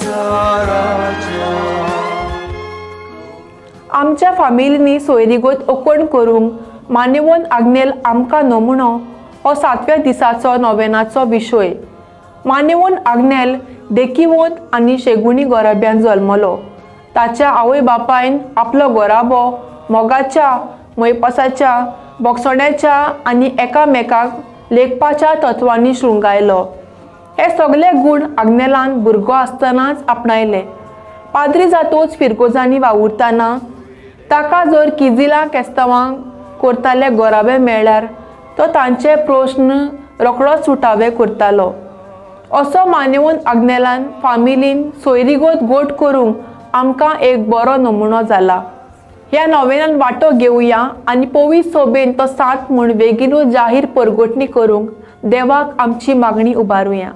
राजा. आमच्या फामिलींनी सोयरीगत ओकण करूंक मानेवन आग्नेल आमकां नमुनो हो सातव्या दिसाचो नोवेनाचो विशय. मानेवन आग्नेल देखिवंत आनी शेगुणी गोराब्यान जल्मलो. ताच्या आवय बापायन आपलो गोराबो मोगाच्या, मोयपासाच्या, बोगसण्याच्या आनी एकामेकाक लेखपाच्या तत्वांनी शृंगायलो. हे सगळे गूण आग्नेलान भुरगो आसतनाच आपणायले. पाद्री जातोच फिरगोजांनी वावुरतना ताका जर किजिलां केस्तांवांक करताले गोराबे मेळ्ळ्यार तो तांचे प्रश्न रोखडोच सुटावे करतालो. असो मानेवन आग्नेलान फामिलीन सोयरीगत गोट करूंक आमकां एक बरो नमुनो जाला. ह्या नोवेनान वांटो घेवया आनी पवित्र सोबेन तो सात म्हूण बेगीनूच जाहीर परगटणी करूंक देवाक आमची मागणी उबारुया.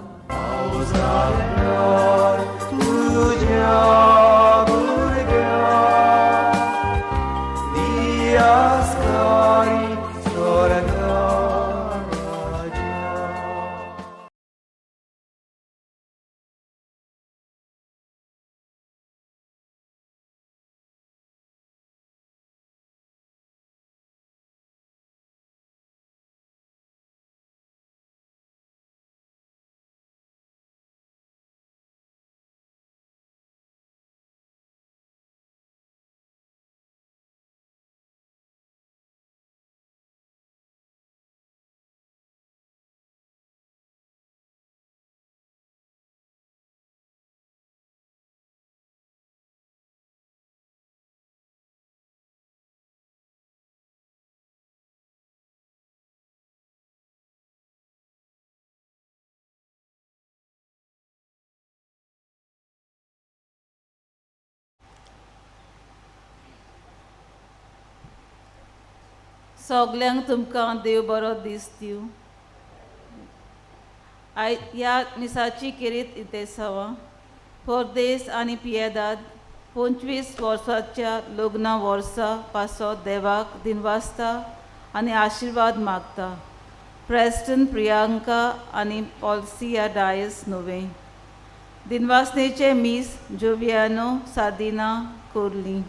सगल्यांक तुमकां देव बरो दीस दिवं. आयज ह्या मिसाची केरीत इतेसांव परदेस आनी पियेदाद 25 वर्साच्या लग्न वर्सा पासत देवाक दिनवासता आनी आशिर्वाद मागता. प्रेस्टन प्रियांका आनी पॉलसिया डायस नुवें. दिनवासनेचें मीस जोवियानो सादिना कोर्ली.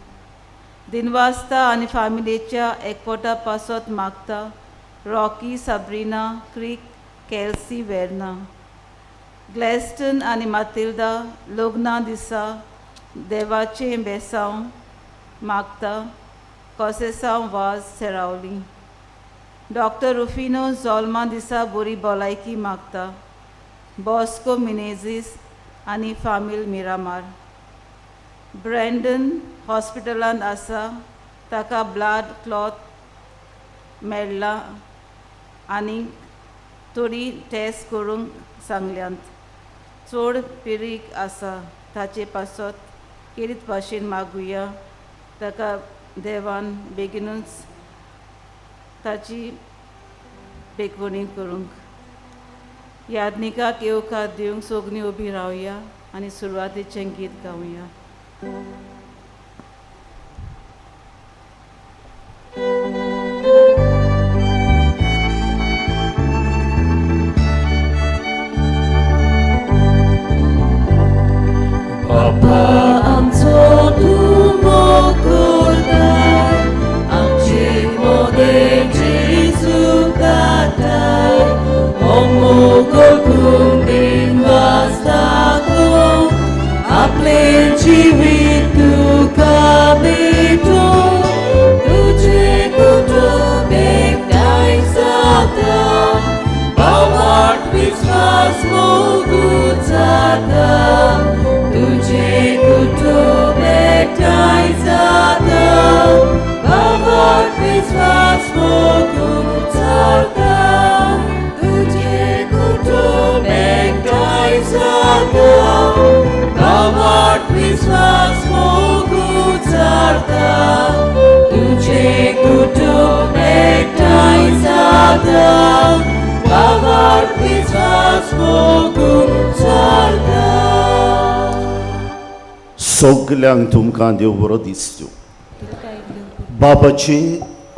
दिनवासता आनी फामिलेच्या एकवटा पासत मागता रॉकी साब्रिना क्रीक केल्सी वेर्ना. ग्लॅस्टन आनी मातिल्दा लग्ना दिसा देवाचें बेसांव मागता कोसेसांव वाज सेरावली. डॉक्टर रुफिनो जोल्मा दिसा बरी भलायकी मागता बॉस्को मिनेझीस आनी फामील मिरामार. ब्रँडन हॉस्पिटलांत आसा, ताका ब्लड क्लॉथ मेळ्ळा आनी थोडी टेस्ट करूंक सांगल्यांत. चड पिरीक आसा ताचे पासत केरीत भाशेन मागुया ताका देवान बेगीनूच ताची बेगवणी करूंक. यादनिकाक येवकार दिवंक सगळीं उबी रावया आनी सुरवातेचें गीत गावया. बाबा आमचो तूं मोग करताय, आमचे मोदें जेजू काडटाय, हो मोग करून दिनवासता तूं, आपलें जिवीत तुका भेटूं, तुजें कुटुंब एकठांय जाता, भावार्थ विस्वास मोगूच जाता, तुजें कुटुंब एकठांय जाता, भावार्थ विस्वास मोगूच जाता, तुजें कुटुंब एकठांय जाता, भावार्थ विस्वास मोगूच जाता, तुजें कुटुंब एकठांय जाता, भावार्थ विस्वास मोगूच जाता. सगल्यांक तुमकां देव बरो दीस दिवं. बाबाचे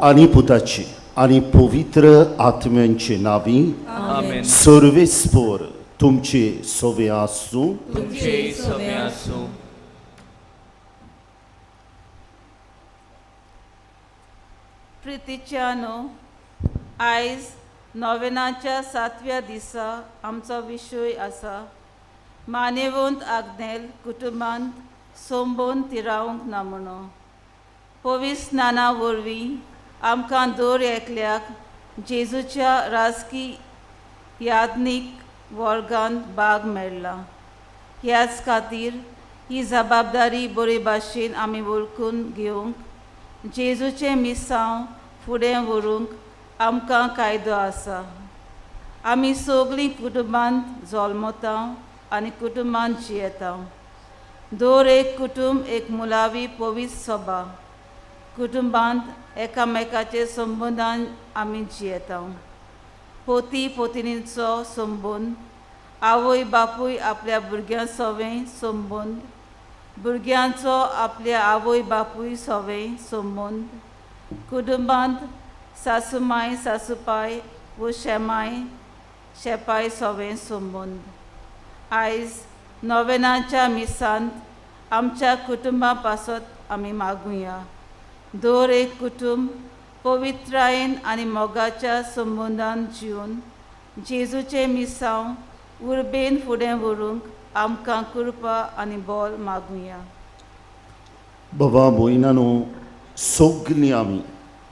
आनी पुताचे आनी पवित्र आत्म्यांचे नांवी सर्वेस्पोर तुमचे सवे आसूं. तुमचे सवे आसूं. प्रितीच्यानो, आयज नोवेनाच्या सातव्या दिसा आमचो विशय आसा मानेवंत आग्नेल कुटुंबांत सोंबून तिरावंक ना म्हणून. पवित्र स्नाना वरवीं आमकां दर एकल्याक जेजूच्या राजकी याज्ञीक वर्गांत भाग मेळ्ळा. ह्याच खातीर ही जबाबदारी बरे भाशेन आमी वळखून घेवंक जेजूचें मिसांव फुडें व्हरूंक आमकां कायदो आसा. आमी सगळीं कुटुंबांत जल्मता आनी कुटुंबांत जियेता. दर एक कुटुंब एक मुळावी पवित्र सभा. कुटुंबांत एकामेकाचे संबंदान आमी जियेता. पोती पोतिनीचो संबंद, आवय बापूय आपल्या भुरग्यां सवें संबंद, भुरग्यांचो आपल्या आवय बापूय सवें संबंद, कुटुंबांत सासुमाय सासूपाय व शेमाय शेपाय सवें संबंद. आयज नोवेनाच्या मिसांत आमच्या कुटुंबा पासत आमी मागुया. दर एक कुटुंब पवित्रायेन आनी मोगाच्या संबंदान जिवन जेजूचें मिसांव उर्बेन फुडें व्हरूंक आमकां कृपा आनी बोल मागुया. बाबा भयणांनो, सगलीं आमी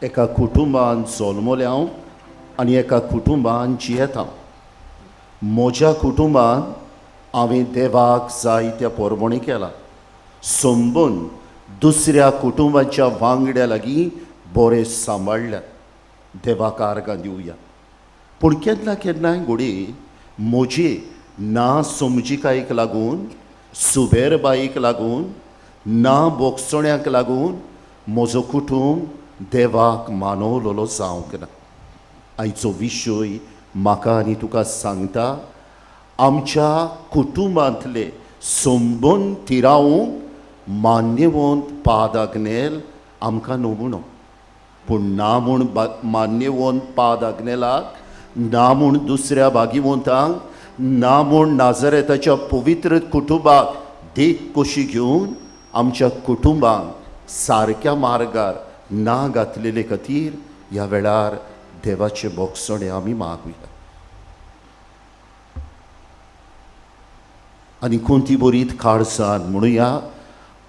एका कुटुंबान जल्मल्या हांव आनी एका कुटुंबान जियेता. म्हज्या कुटुंबान हांवें देवाक जायत्या परवणी केला. संबंद दुसऱ्या कुटुंबाच्या वांगड्या लागीं बरें सांबाळ्ळ्यात. देवाक आर्गां दिवया. पूण केन्ना केन्नाय घडये म्हजे ना समजिकायेक लागून, सुबेरबायेक लागून, ना बोगसण्याक लागून म्हजो कुटुंब देवाक मानवलेलो जावंक ना. आयचो विशय म्हाका आनी तुका सांगता, आमच्या कुटुंबांतले संबंद थिरावंक मान्यवंत पाद आग्नेल आमकां नमुनो. पूण ना म्हूण मान्यवंत पाद आग्नेलाक, ना म्हूण दुसऱ्या भागीवंतांक, ना म्हूण नाजरेताच्या पवित्र कुटुंबाक देख कशी घेवन आमच्या कुटुंबांक सारक्या मार्गार ना घातलेले खातीर ह्या वेळार देवाचे बोगसणे आमी मागुया. आनी कोणती बरीत काळसान म्हणुया,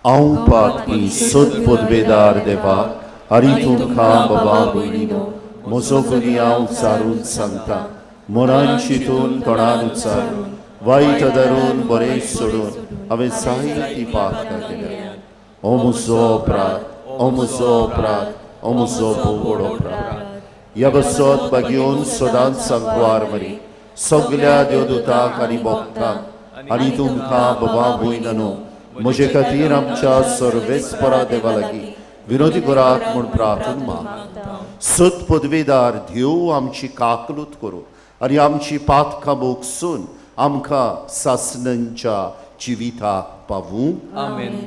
हांव पातकी सत पदवेदार देवा आनी तुमकां बाबा भयणीनो म्हजो गुन्यांव उच्चारून सांगता. मनान चिंतून, तोंडान उच्चारून, वायट धरून बरें सोडून हांवें जायतीं पातकां केल्या. ओ म्हजो अपराध, ओ म्हजो अपराध, ओ म्हजो भोव व्हड अपराध. ह्या बसत बागेवन सदांच सांगवार मरी सगल्या देवदूतांक आनी भक्तांक आनी तुमकां बाबा भयणांनो म्हजे खातीर आमच्या सर्वेस्परा देवा लागीं विनोदी करात म्हूण प्रार्थना मागता. सत पदवेदार देव आमची काकलूत करूं आनी आमची पातकां भोगसून आमकां सासणांच्या जिविताक पावूं. आमेन.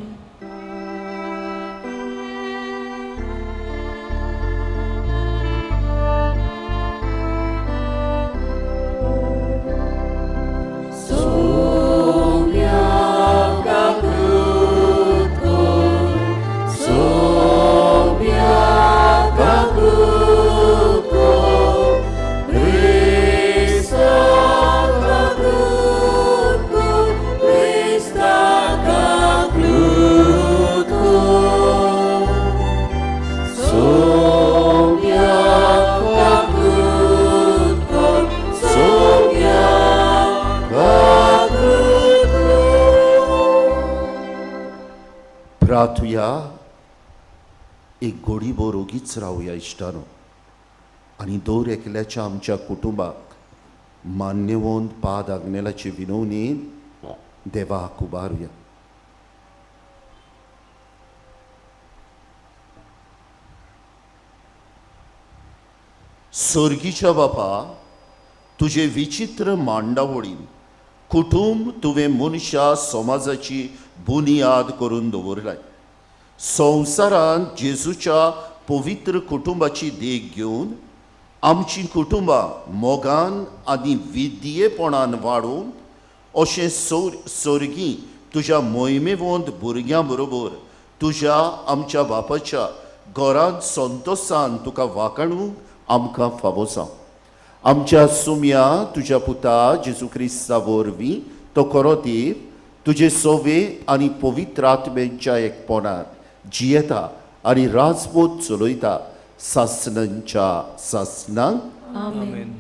प्रार्थुया. एक गोडी रोगीच रावया इश्टानो आनी दर एकल्याच्या आमच्या कुटुंबाक मान्यवंत पाद आग्नेलाची विनवणी देवाक उबारुया. सर्गीच्या बापा, तुजे विचित्र मांडावळीन कुटुंब तुवें मनशा समाजाची बुनियाद करून दवरलाय. संवसारांत जेजूच्या पवित्र कुटुंबाची देख घेवन आमची कुटुंबां मोगान आनी विद्येपणान वाडोवन अशें सोर्गी तुज्या मोहिमेवंत भुरग्यां बरोबर तुज्या आमच्या बापाच्या घरांत संतोसान तुका वाकाणूंक आमकां फावो जावं। आमच्या सुम्या तुज्या पुता जेजू क्रिस्ता वरवीं तो खरो देव तुजे सोवे आनी पवित्र आत्म्यांच्या एकपणान जियेता आनी राजपूत चलयता सासनांच्या सासनांक। आमेन।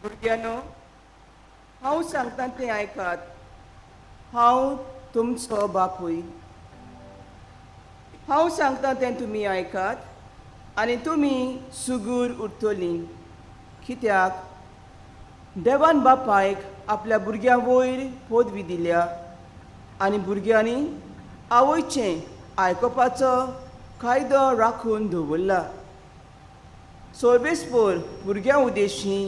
भुरग्यांनो, हांव सांगता तें आयकात। हांव तुमचो बापूय। हांव सांगता तें तुमी आयकात आनी तुमी सुगूर उरतलीं। कित्याक देवान बापायक आपल्या भुरग्यां वयर पदवी दिल्या आनी भुरग्यांनी आवयचें आयकुपाचो कायदो राखून दवरला। सर्वेस्पर भुरग्यां उद्देशी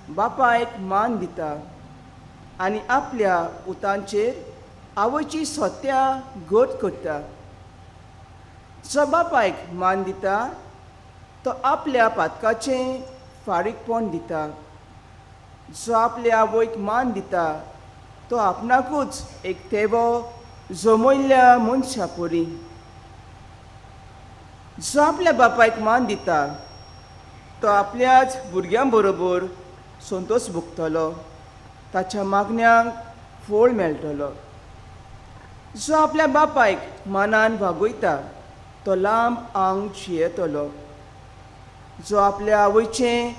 बापायक मान दिता आनी आपल्या पुतांचेर आवयची सत्या घट करता। जो बापायक मान दिता तो आपल्या पातकाचें फारीकपण दिता। जो आपल्या आवयक मान दिता तो आपणाकूच एक तेवो जमयल्ल्या मनशा परी। जो आपल्या बापायक मान दिता तो आपल्याच भुरग्यां बरोबर संतोष भोगतलो, ताच्या मागण्यांक फळ मेळटलो। जो आपल्या बापायक मानान वागयता तो लांब आंग जियेतलो। जो आपल्या आवयचें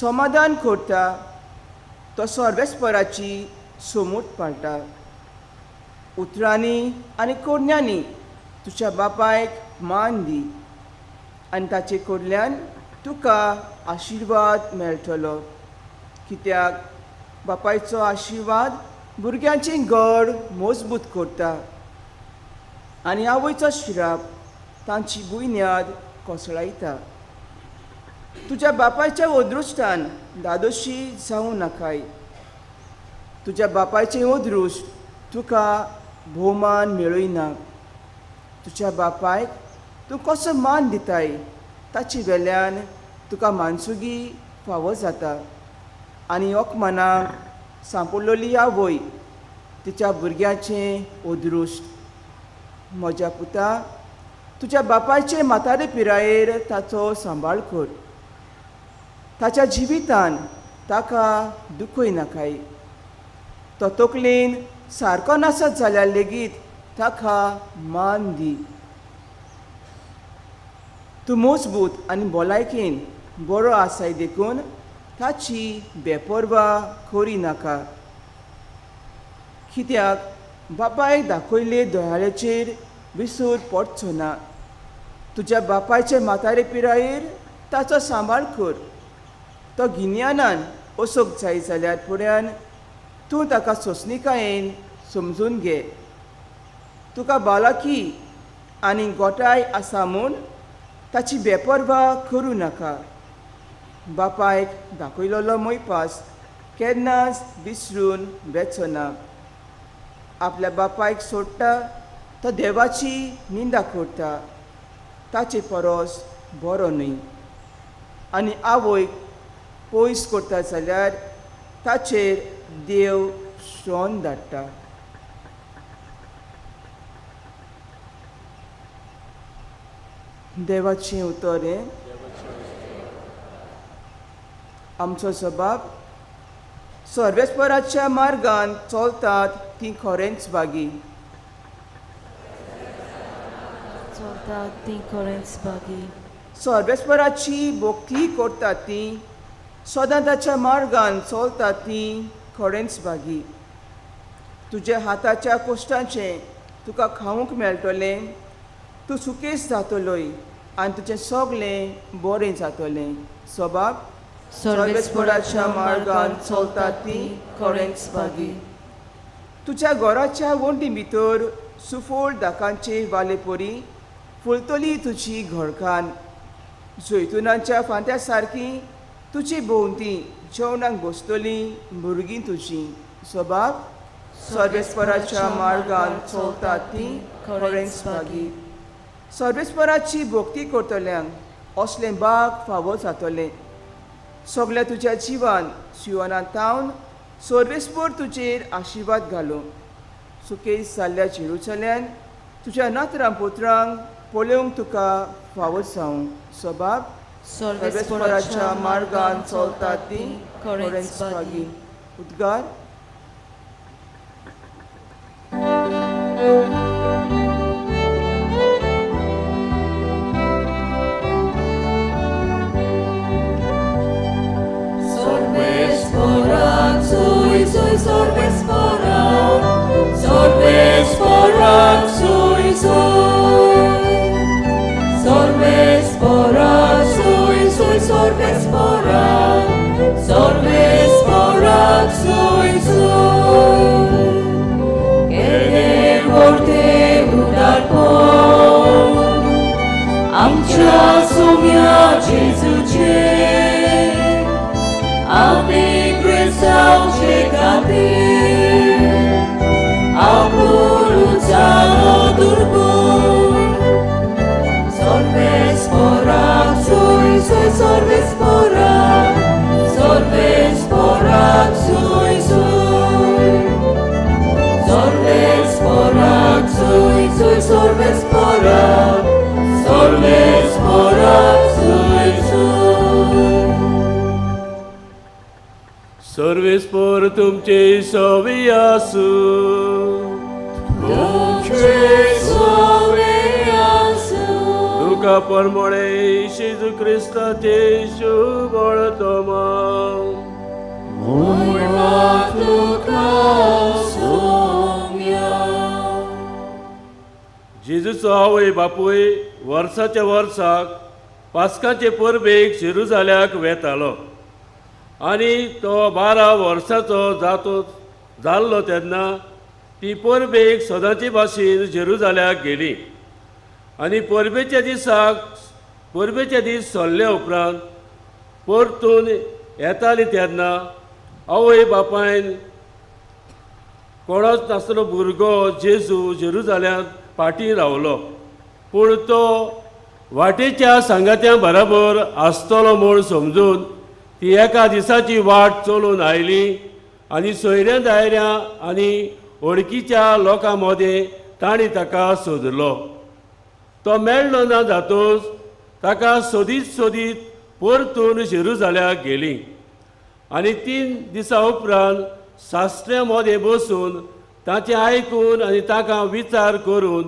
समाधान करता तो सर्वेस्पराची सोमूत पाळटा। उतरांनी आनी कोरण्यांनी तुज्या बापायक मान दी आनी ताचे कडल्यान तुका आशिर्वाद मेळटलो। कित्याक बापायचो आशिर्वाद भुरग्यांचें गड मजबूत करता आनी आवयचो शिराप तांची बुन्याद कोसळायता। तुज्या बापायच्या अदृश्टान दादोशी जावं नाकाय। तुज्या बापायचें अदृश्ट तुका भोवमान मेळयना। तुज्या बापायक तूं कसो मान दिताय ताचे वेल्यान तुका मानसुगी फावो जाता। आनी अपमानाक सांपडलेली आवय तिच्या भुरग्याचें अदृश्ट। म्हज्या पुता, तुज्या बापायचे म्हातारे पिरायेर ताचो सांबाळ कर। ताच्या जिवितान ताका दुखय नाकाय। तो तकलेन सारको नासत जाल्यार लेगीत ताका मान दी। तूं मजबूत आनी भलायकेन बरो आसाय देखून ताची बेपर्वा करी नाका। कित्याक बापायक दाखयल्ले दयाळेचेर विसर पडचो ना। तुज्या बापायचे म्हातारे पिरायेर ताचो सांबाळ कर। तो गिन्यानान असोक जाय जाल्यार फुड्यान तूं ताका सोंसणिकायेन समजून घे। तुका बालाकी आनी गोठाय आसा म्हूण ताची बेपर्वा करूं नाका। बापायक दाखयलेलो मोयपास केन्नाच विसरून वेचो ना। आपल्या बापायक सोडटा तो देवाची निंदा करता, ताचे परस बरो न्हय। आनी आवयक पयस करता जाल्यार ताचेर देव श्रोन धाडटा। देवाचें उतर हें। आमचो सबाब सर्वेस्पराच्या मार्गान चलतात ती खरेंच बागी। चलतात ती खरेंच बागी। सर्वेस्पराची भक्ती करतात ती सदां ताच्या मार्गान चलतात ती खरेंच बागी। तुज्या हाताच्या कोश्टांचें तुका खावंक मेळटलें। तूं सुकेस जातलोय आनी तुजें सगळें बरें जातलें। सबाब सर्वेस्पराच्या मार्गान चलतात ती खरेंच बागी। तुज्या घराच्या वण्टी भितर सुफळ दाकांचे वालेपरी फुलतली तुजी घरकान। जैतुनाच्या फांत्या सारकी तुजी भोंवती जेवणाक बसतली भुरगीं तुजी। स्वभाव सर्वेस्पराच्या मार्गान चलतात ती खरेंच भागी. सर्वेस्पराची भक्ती करतल्यांक असलें बाग फावो जातलें. सगल्या तुज्या जिवान सियोना तावन सर्वेस्पर तुजेर आशिर्वाद घालूं. सुकेस जाल्ल्या जेरुसल्यान तुज्या नातरां पुत्रांक पळोवंक तुका फावो जावं. स्वभाव सर्वेस्पराच्या मार्गान चलतात ती खरेंच भागी. उद्गार. सर्वेस्पर तुमचे सवी आसू. तुमचे सवी आसू. तुका परमळे जेजू क्रिस्ताचे शुभ वर्तमान. मोहिमा तुका सोम्या. जेजूचो आवय बापूय वर्साच्या वर्साक पास्काचे परबेक जेरुजाल्याक वेतालो आनी तो 12 वर्साचो जातो जाल्लो तेन्ना ती परबेक सदांचे भाशेन जेरुजाल्याक गेली. आनी परबेच्या दीस सरले उपरांत परतून येताली तेन्ना आवय बापायन कोणच नासलो भुरगो जेजू जेरुजाल्यांत फाटीं रावलो. पूण तो वाटेच्या सांगात्या बराबर आसतलो म्हूण समजून ती एका दिसाची वाट चलून आयली आनी सोयऱ्या दायऱ्या आनी वळखीच्या लोकां मदें तांणी ताका सोदलो. तो मेळ्ळो ना जातूच ताका सोदीत सोदीत परतून जेरुजाल्याक गेली. आनी 3 दिसां उपरांत सासऱ्या मदें बसून ताचें आयकून आनी ताका विचार करून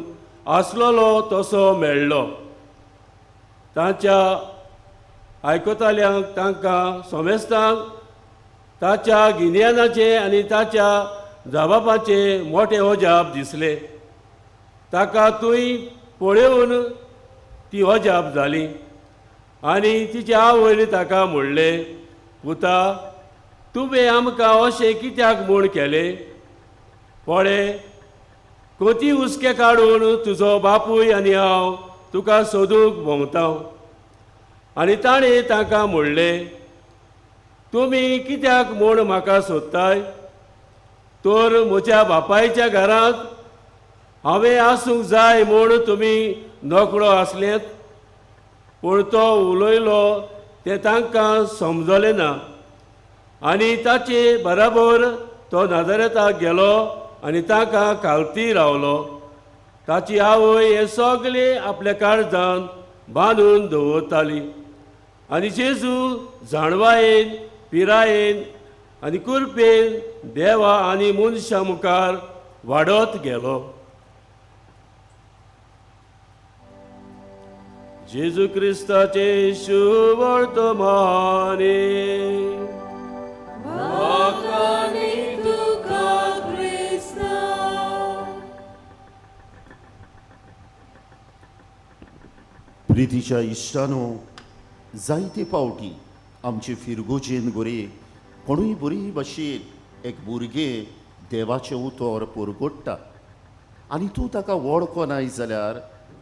आसलेलो तसो मेळ्ळो. ताच्या आयकताल्यांक तांकां समेस्तांक ताच्या गिन्यानाचें आनी ताच्या जबाबाचें मोठें अजाप दिसलें. ताका थंय पळोवन ती अजाप जाली आनी तिचे आवयन ताका म्हणलें, पुता तुवें आमकां अशें कित्याक म्हूण केलें? पळय कोती हुस्के काडून तुजो बापूय आनी हांव तुका सोदूंक भोंवता. आनी ताणें तांकां म्हणलें, तुमी कित्याक म्हूण म्हाका सोदताय? तर म्हज्या बापायच्या घरांत हांवें आसूंक जाय म्हूण तुमी नकळो आसलेत. पूण तो उलयलो तें तांकां समजलें ना. आनी ताचे बराबर तो नाजारेताक गेलो आनी तांकां खालती रावलो. ताची आवय हें सगळें आपल्या काळजान बांदून दवरताली. आनी जेजू जाणवायेन पिरायेन आनी कृपेन देवा आनी मनशां मुखार वाडत गेलो. जेजू क्रिस्ताचे शुभ वर्तमान. प्रितीच्या इश्टानो, जायते पावटी आमचे फिरगोजेन गोरे कोणूय बरी भाशेन एक भुरगें देवाचें उतर पुरगोडटा आनी तूं ताका वळखनाय जाल्यार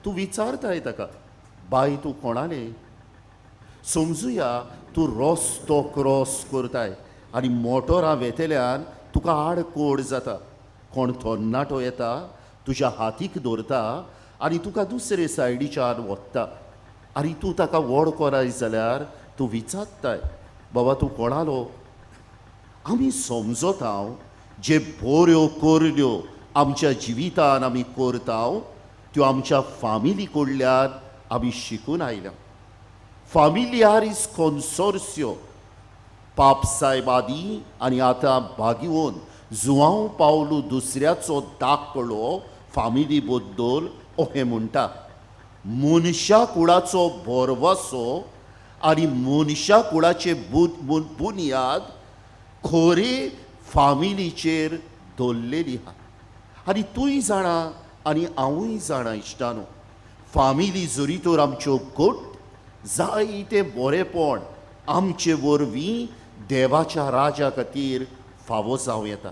तूं विचारताय ताका, बाय तूं कोणाले? समजुया तूं रस्तो क्रॉस करताय आनी मोटोरां वेतेल्यान तुका आडकोड जाता. कोण थोन्नाटो येता तुज्या हातीक दवरता आनी तुका दुसरे सायडीच्यान वता आनी तूं ताका व्हड कोराय जाल्यार तूं विचारताय, बाबा तूं कोणालो? आमी समजता जे बऱ्यो करण्यो आमच्या जिवितान आमी करता त्यो आमच्या फामिली कडल्यान आमी शिकून आयल्या. फामिलियारीस कॉन्सोर्सियो पाप सायब आदी आनी आतां बागिवन जुआंव पावलू दुसऱ्याचो दाखलो फामिली बद्दल अहें म्हणटा, मनशा कुळाचो भरवसो आनी मनशा कुळाचे बुन्याद खरे फामिलीचेर दवरलेली आहा. आनी तूंय जाणा आनी हांवूय जाणा इश्टानो, फामिली जरी तर आमच्यो घट जायते बरेपण आमचे वरवीं देवाच्या राजा खातीर फावो जावं येता.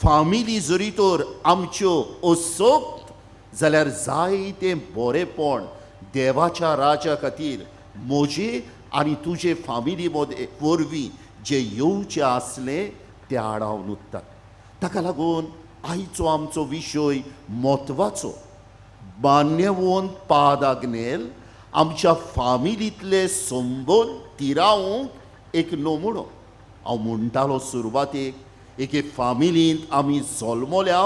फामिली जरी तर आमच्यो असक्त जाल्यार जायते बरेपण देवाच्या राजा खातीर म्हजे आनी तुजे फामिली मदें वरवीं जे येवचें आसलें तें आडावन उरता. ताका लागून आयचो आमचो विशय म्हत्वाचो. मान्यवंत पाद आग्नेल आमच्या फामिलींतले संबंद तिरावंक एक नमुनो. हांव म्हणटालो सुरवातेक, एके फामिलींत आमी जल्मल्या,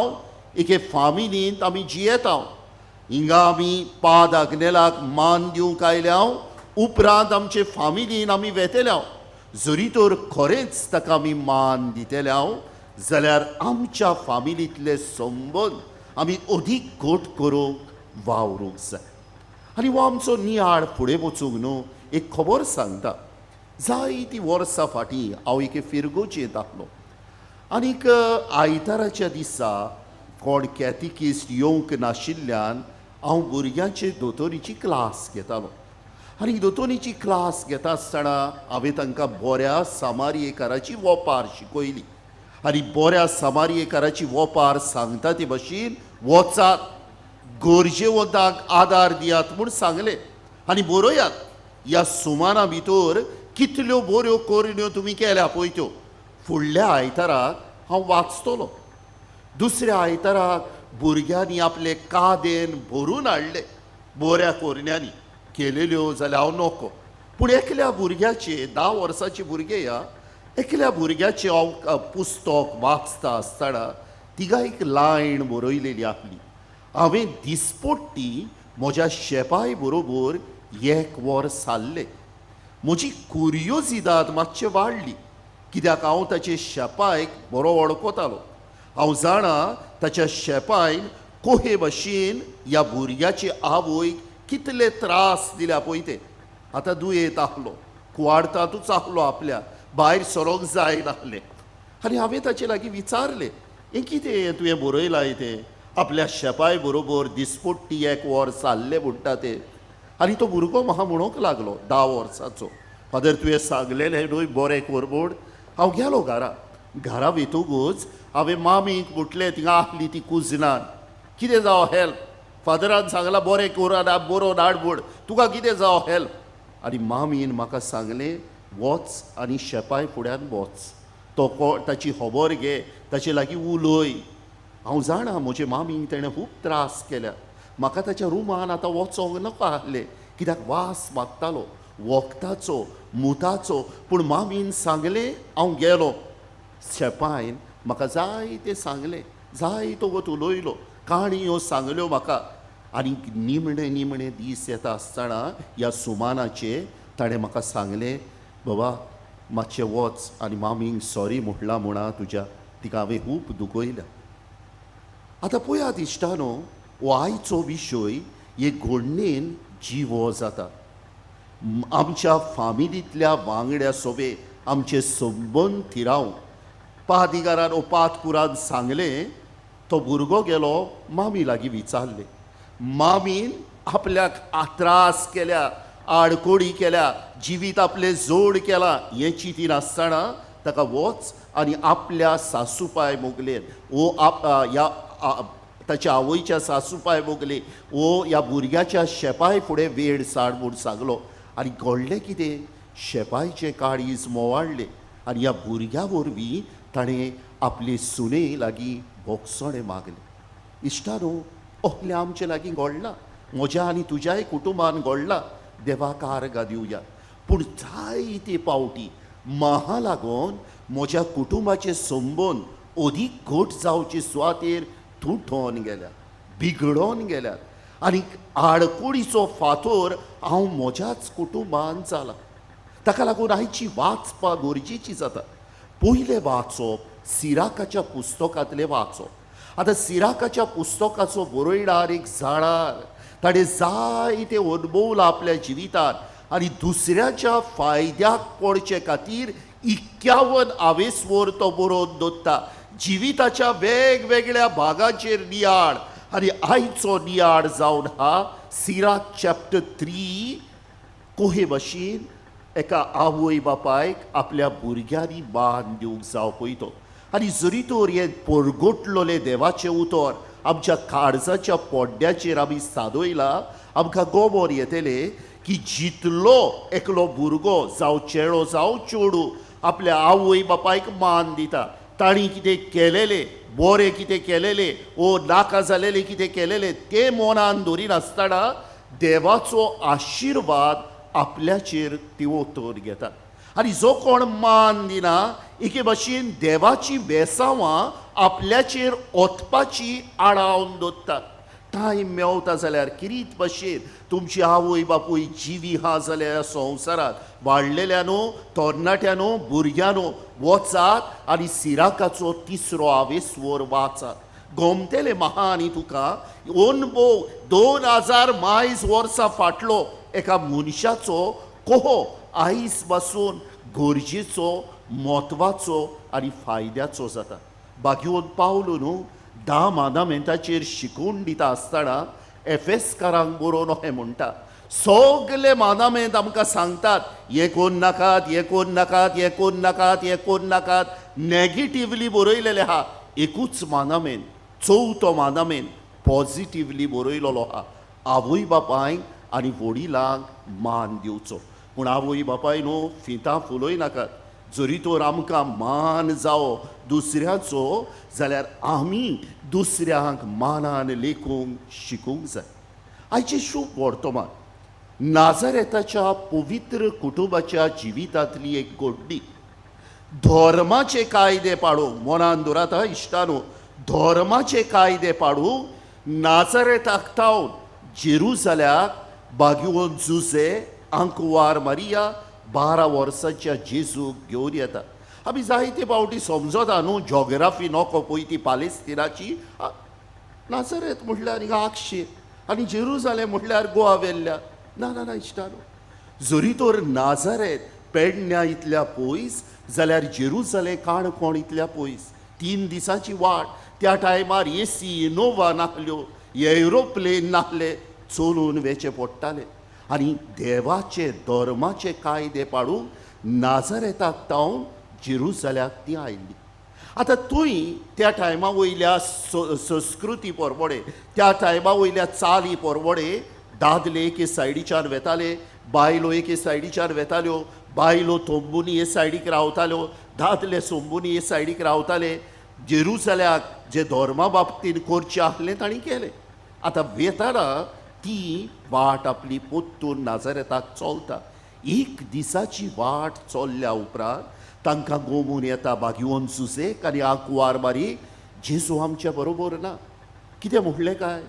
एके फामिलींत आमी जियेता. हिंगा आमी पाद आग्नेलाक मान दिवंक आयल्या, उपरांत आमचे फामिलीन आमी वेतेल्या. जरी तर खरेंच ताका आमी मान दितल्या जाल्यार आमच्या फामिलींतले संबंद आमी अदीक घट करूंक वावरूंक जाय. आनी हो आमचो नियाळ फुडें वचूंक न्हू एक खबर सांगता. जायतीं वर्सां फाटीं हांव एके फिरगोचेंत आसलो आनीक आयताराच्या दिसा कोण कॅथिकिस्ट येवंक नाशिल्ल्यान हांव भुरग्यांचे दोतोरीची क्लास घेतालो. आनी दोतोरीची क्लास घेता आसतना हांवें तांकां बऱ्या सामारयेकाराची वोपार शिकयली. आनी बऱ्या सामारयेकाराची वोपार सांगता ते भशेन वचात, गरजेवंतांक आदार दियात म्हूण सांगलें. आनी बरयात ह्या सुमाना भितर कितल्यो बऱ्यो करण्यो तुमी केल्या पळय त्यो. फुडल्या आयताराक हांव वाचतलो. दुसऱ्या आयताराक भुरग्यांनी आपले कादेन भरून हाडले बऱ्या करण्यांनी केलेल्यो जाल्यार हांव नको. पूण एकल्या भुरग्याचे 10 वर्सांचे भुरगे ह्या एकल्या भुरग्याचें हांव पुस्तक वाचता आसतना तिगा एक लायन बरयलेली आसली. हांवें दिसपट्टी म्हज्या शेपाय बरोबर एक वर सारलें. म्हजी कुरियोजिदाद मातशें वाडली, कित्याक हांव ताचे शेपायक बरो वळखतालो. हांव जाणा ताच्या शेपायन कोहे भशेन ह्या भुरग्याचे आवयक कितले त्रास दिल्या पळय ते. आतां दुयेंत आहलो, कुवाडतातूच आहलो, आपल्या भायर सरोंक जायनासलें. आनी हांवें ताचे लागीं विचारलें, हें कितें तुवें बरयलां तें आपल्या शेपाय बरोबर दिसपट्टी एक वर सारलें म्हणटा तें. आनी तो भुरगो म्हाका म्हणूंक लागलो 10 वर्सांचो, फादर तुवें सांगलेलें न्हय बरें कर म्हूण. हांव गेलो घरा. घरा वतकूच हांवें मामीक म्हटलें, थिंगा आहली ती कुजनान, कितें जावं हेल्प, फादरान सांगलां बरें कोरा बरोवन हाड म्हूण, तुका कितें जावं हेल्प. आनी मामीन म्हाका सांगलें, वच आनी शेपाय फुड्यान वच, तो ताची खबर घे, ताचे लागीं उलय. हांव जाणा म्हजे मामीक तेणें खूब त्रास केल्या. म्हाका ताच्या रुमान आतां वचोंक नाका आहलें, कित्याक वास मागतालो वखदाचो मुताचो. पूण मामीन सांगलें, हांव गेलो. शेपायन म्हाका जायतें सांगलें, जायतो वत उलयलो, काणयो सांगल्यो म्हाका. आनी निमणे निमणे दीस येता आसतना ह्या सुमानाचे ताणें म्हाका सांगलें, बाबा मातशें वच आनी मामीक सॉरी म्हटलां म्हणा तुज्या, तिका हांवें खूब दुखयल्या. आतां पळयात इश्टानो, हो आयचो विशय हे घडणेन जिवो जाता. आमच्या फामिलींतल्या वांगड्या सोबे आमचे संबंद थिरावंक पादिगारान ओ पातकुरान सांगलें. तो भुरगो गेलो मामी लागीं विचारलें. मामीन आपल्याक त्रास केल्या, आडकोडी केल्या, जिवीत आपलें जोड केलां हें चिंतीन आसतना ताका वच आनी आपल्या सासूपाय मोगलेन ओ ह्या ताच्या आवयच्या सासूपाय मोगले ओ ह्या भुरग्याच्या शेपाय फुडें वेळ साड म्हूण सांगलो. आनी घडलें कितें, शेपायचें काळीज मोवाडलें आनी ह्या भुरग्या वरवीं ताणें आपले सुने लागीं भोगसणें मागलें. इश्टानो, ओहलें आमचे लागीं घडलां, म्हज्या आनी तुज्याय कुटुंबान घडलां. देवाक आर्गां दिवया. पूण जायते पावटी म्हाका लागून म्हज्या कुटुंबाचे संबंद अदीक घट जावचे सुवातेर तुटोन गेल्या, बिगडोन गेल्यात आनी आडकुडीचो फातोर हांव म्हज्याच कुटुंबान जाला. ताका लागून आयची वाचपाक गरजेची जाता. पयलें वाचप सिराकाच्या पुस्तकांतलें वाचप. आतां सिराकाच्या पुस्तकाचो बरयणार एक जाणार, ताणें जायते अणभवला आपल्या जिवितांत आनी दुसऱ्याच्या फायद्याक पडचे खातीर 51 आवेसवर तो बरोवन दवरता. जिविताच्या वेगवेगळ्या भागाचेर नियाळ आनी आयचो नियाळ जावन हा सिराक चॅप्टर 3 कोहे भशेन एका आवय बापायक आपल्या भुरग्यांनी मान दिवंक जाव पळय तो. आनी जरी तर हें परगटलोलें देवाचें उतर आमच्या काळजाच्या पोड्ड्याचेर आमी सादयला, आमकां गोबोर येतलें की जितलो एकलो भुरगो जावं चेडो जावं चेडूं आपल्या आवय बापायक मान दिता, तांणी कितें केलेलें बरें कितें केलेलें ओ नाका जालेलें कितें केलेलें तें मनान दवरिनासतना देवाचो आशिर्वाद आपल्याचेर ती ओतोर घेता. आनी जो कोण मान दिना एके भाशेन देवाची बेसांवां आपल्याचेर ओतपाची आडावन दवरता. टायम मेवता जाल्यार किरीत भशेन तुमची आवय बापूय जिवी हा जाल्यार संवसारांत वाडलेल्यानो, तरणाट्यानो, भुरग्यांनो वचात आनी सिराकाचो 3रो आवेसवर वाचात. गोमतेले म्हाका आनी तुका अणभव 2000 मायज वर्सां फाटलो एका मनशाचो कोहो आयज पासून गरजेचो, म्हत्वाचो आनी फायद्याचो जाता. बागयोन पावलो न्हू 10 मानामेंताचेर शिकोवन दिता आसतना एफेसकारांक बरोवन अशें म्हणटा, सगले मानामेंत आमकां सांगतात हें कोन्न नाकात, हें कोन्न नाकात, हें कोन्न नाकात, हें कोन्न नाकात, नॅगेटिवली बरयलेलें आहा. एकूच मानामेंत, 4थो मानामेंत पॉजिटिवली बरयलेलो आहा, आवय बापायक आनी वडिलांक मान दिवचो. पूण आवय बापाय न्हू फितां फुलय नाकात. जरी तर आमकां मान जावो दुसऱ्याचो जाल्यार आमी दुसऱ्यांक मानान लेखूंक शिकूंक जाय. आयचें शुभ वर्तमान नाझारेताच्या पवित्र कुटुंबाच्या जिवितांतली एक घडणी. धर्माचे कायदे पाडूंक मनान दवरात हा इश्टानो, धर्माचे कायदे पाडूंक नाझारेताक थावन जेरुजाल्याक बागयोन जुजे आंकवार मारिया 12 वर्सांच्या जेजूक घेवन येता. आमी जायते फावटी समजता न्हू जॉग्राफी नको पळय ती पालेस्तिनाची. नाझारेत म्हटल्यार हिंगा आगशे आनी जेरुजालेम म्हटल्यार गोवा वेल्ल्या. ना ना ना इश्टानो, जरी तर नाझारेत पेडण्या इतल्या पयस जाल्यार जेरुजालेम काणकोण इतल्या पयस, 3 दिसांची वाट. त्या टायमार एसी इनोवा नासल्यो, एरोप्लेन नासले, चलून वेचें पडटालें. आनी देवाचे धर्माचे कायदे पाडूंक नाझारेताक थावन जेरुजाल्याक ती आयली. आतां थंय त्या टायमा वयल्या संस्कृती परवडे, त्या टायमा वयल्या चाली परवडे, दादले एके सायडीच्यान वेताले, बायलो एके सायडीच्यान वेताल्यो, बायलो तंबुनी हे सायडीक रावताल्यो, दादले सोंबुनी हे सायडीक रावताले. जेरुजाल्याक जे धर्मा बाबतीन करचें आसलें तांणी केलें. आतां वेताना ती वाट आपली पोत्तून नाझारेताक चलता. एक दिसाची वाट चल्ल्या उपरांत तांकां गोमून येता बागयोन जुजेक आनी आंकवार मारी जेजू आमच्या बरोबर ना. कितें म्हणलें काय?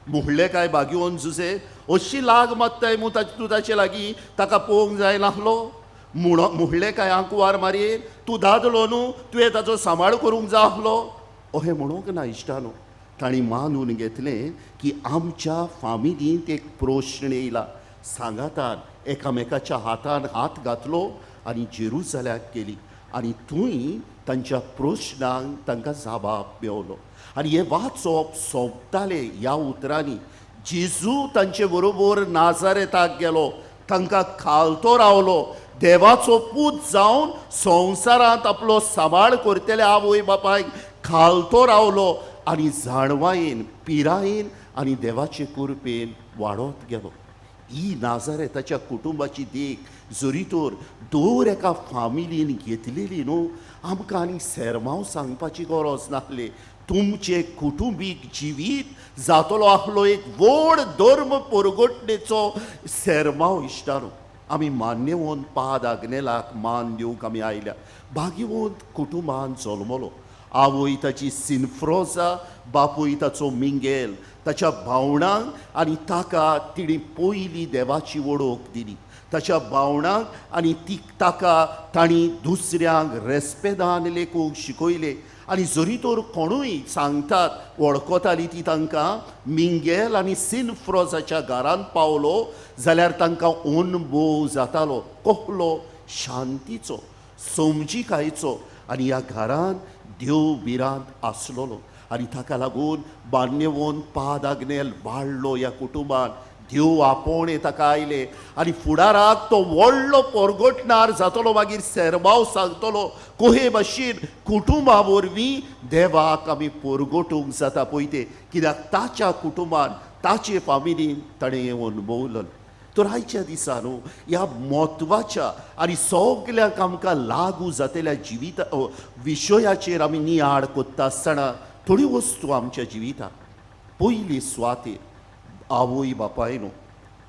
म्हणलें काय बागयोन जुजे अशी लाग मात्ताय मू तूं ताचे लागीं, ताका पळोवंक जाय नासलो? म्हणलें काय आंकवार मारयेन तूं दादलो न्हू, तुवें ताचो सांबाळ करूंक जाय आसलो? अशें म्हणूंक ना इश्टानो. तांणी मानून घेतलें की आमच्या फामिलींत एक प्रश्न येयला. सांगातान एकामेकाच्या हातान हात घातलो आनी जेरुजाल्याक गेली आनी थंय तांच्या प्रश्नांक तांकां जबाब मेवलो. आनी हें वाचप सोंपतालें ह्या उतरांनी, जेजू तांचे बरोबर नाझारेताक गेलो, तांकां खालतो रावलो, देवाचो पूत जावन संवसारांत आपलो सांबाळ करतले आवय बापायक खालतो रावलो आनी जाणवायेन, पिरायेन आनी देवाचे कृपेन वाडत गेलो. ही नाजारेताच्या कुटुंबाची देख जरी तर दर एका फामिलीन घेतलेली न्हू, आमकां आनी सेरमांव सांगपाची गरज नासली. तुमचें कुटुंबीक जिवीत जातलो आहलो एक व्हड धर्म परगटणेचो सेरमांव. इश्टानो, आमी मान्यवंत पाद आग्नेलाक मान दिवंक आमी आयल्या. भाग्यवंत कुटुंबान जल्मलो. आवय ताची सिनफ्रोजा, बापूय ताचो मिंगेल. ताच्या भावणांक आनी ताका तिणें पयली देवाची वळख दिली. ताच्या भावणांक आनी ती ताका तांणी दुसऱ्यांक रेस्पेदान लेखूंक शिकयलें. आनी जरी तर कोणूय सांगतात वळखताली ती तांकां मिंगेल आनी सिनफ्रोजाच्या घरांत पावलो जाल्यार तांकां अनुभव जातालो कहलो शांतीचो, समजिकायेचो. आनी ह्या घरांत देव भिरांत आसलेलो आनी ताका लागून मान्यवंत पाद आग्नेल वाडलो ह्या कुटुंबान. देव आपोवणे ताका आयले आनी फुडाराक तो व्हडलो परगटणार जातलो. मागीर सेरमांव सांगतलो कोहे भाशेन कुटुंबा वरवीं देवाक आमी परगटूंक जाता पळय ते, कित्याक ताच्या कुटुंबान ताचे फामिलीन ताणें हें अनुभवलें. तर आयच्या दिसा न्हू ह्या म्हत्वाच्या आनी सगल्यांक आमकां लागू जातल्या जिविता विशयाचेर आमी नियाळ कोत्ता आसतना थोड्यो वस्तू आमच्या जिविताक. पयली सुवातेर आवय बापायनो,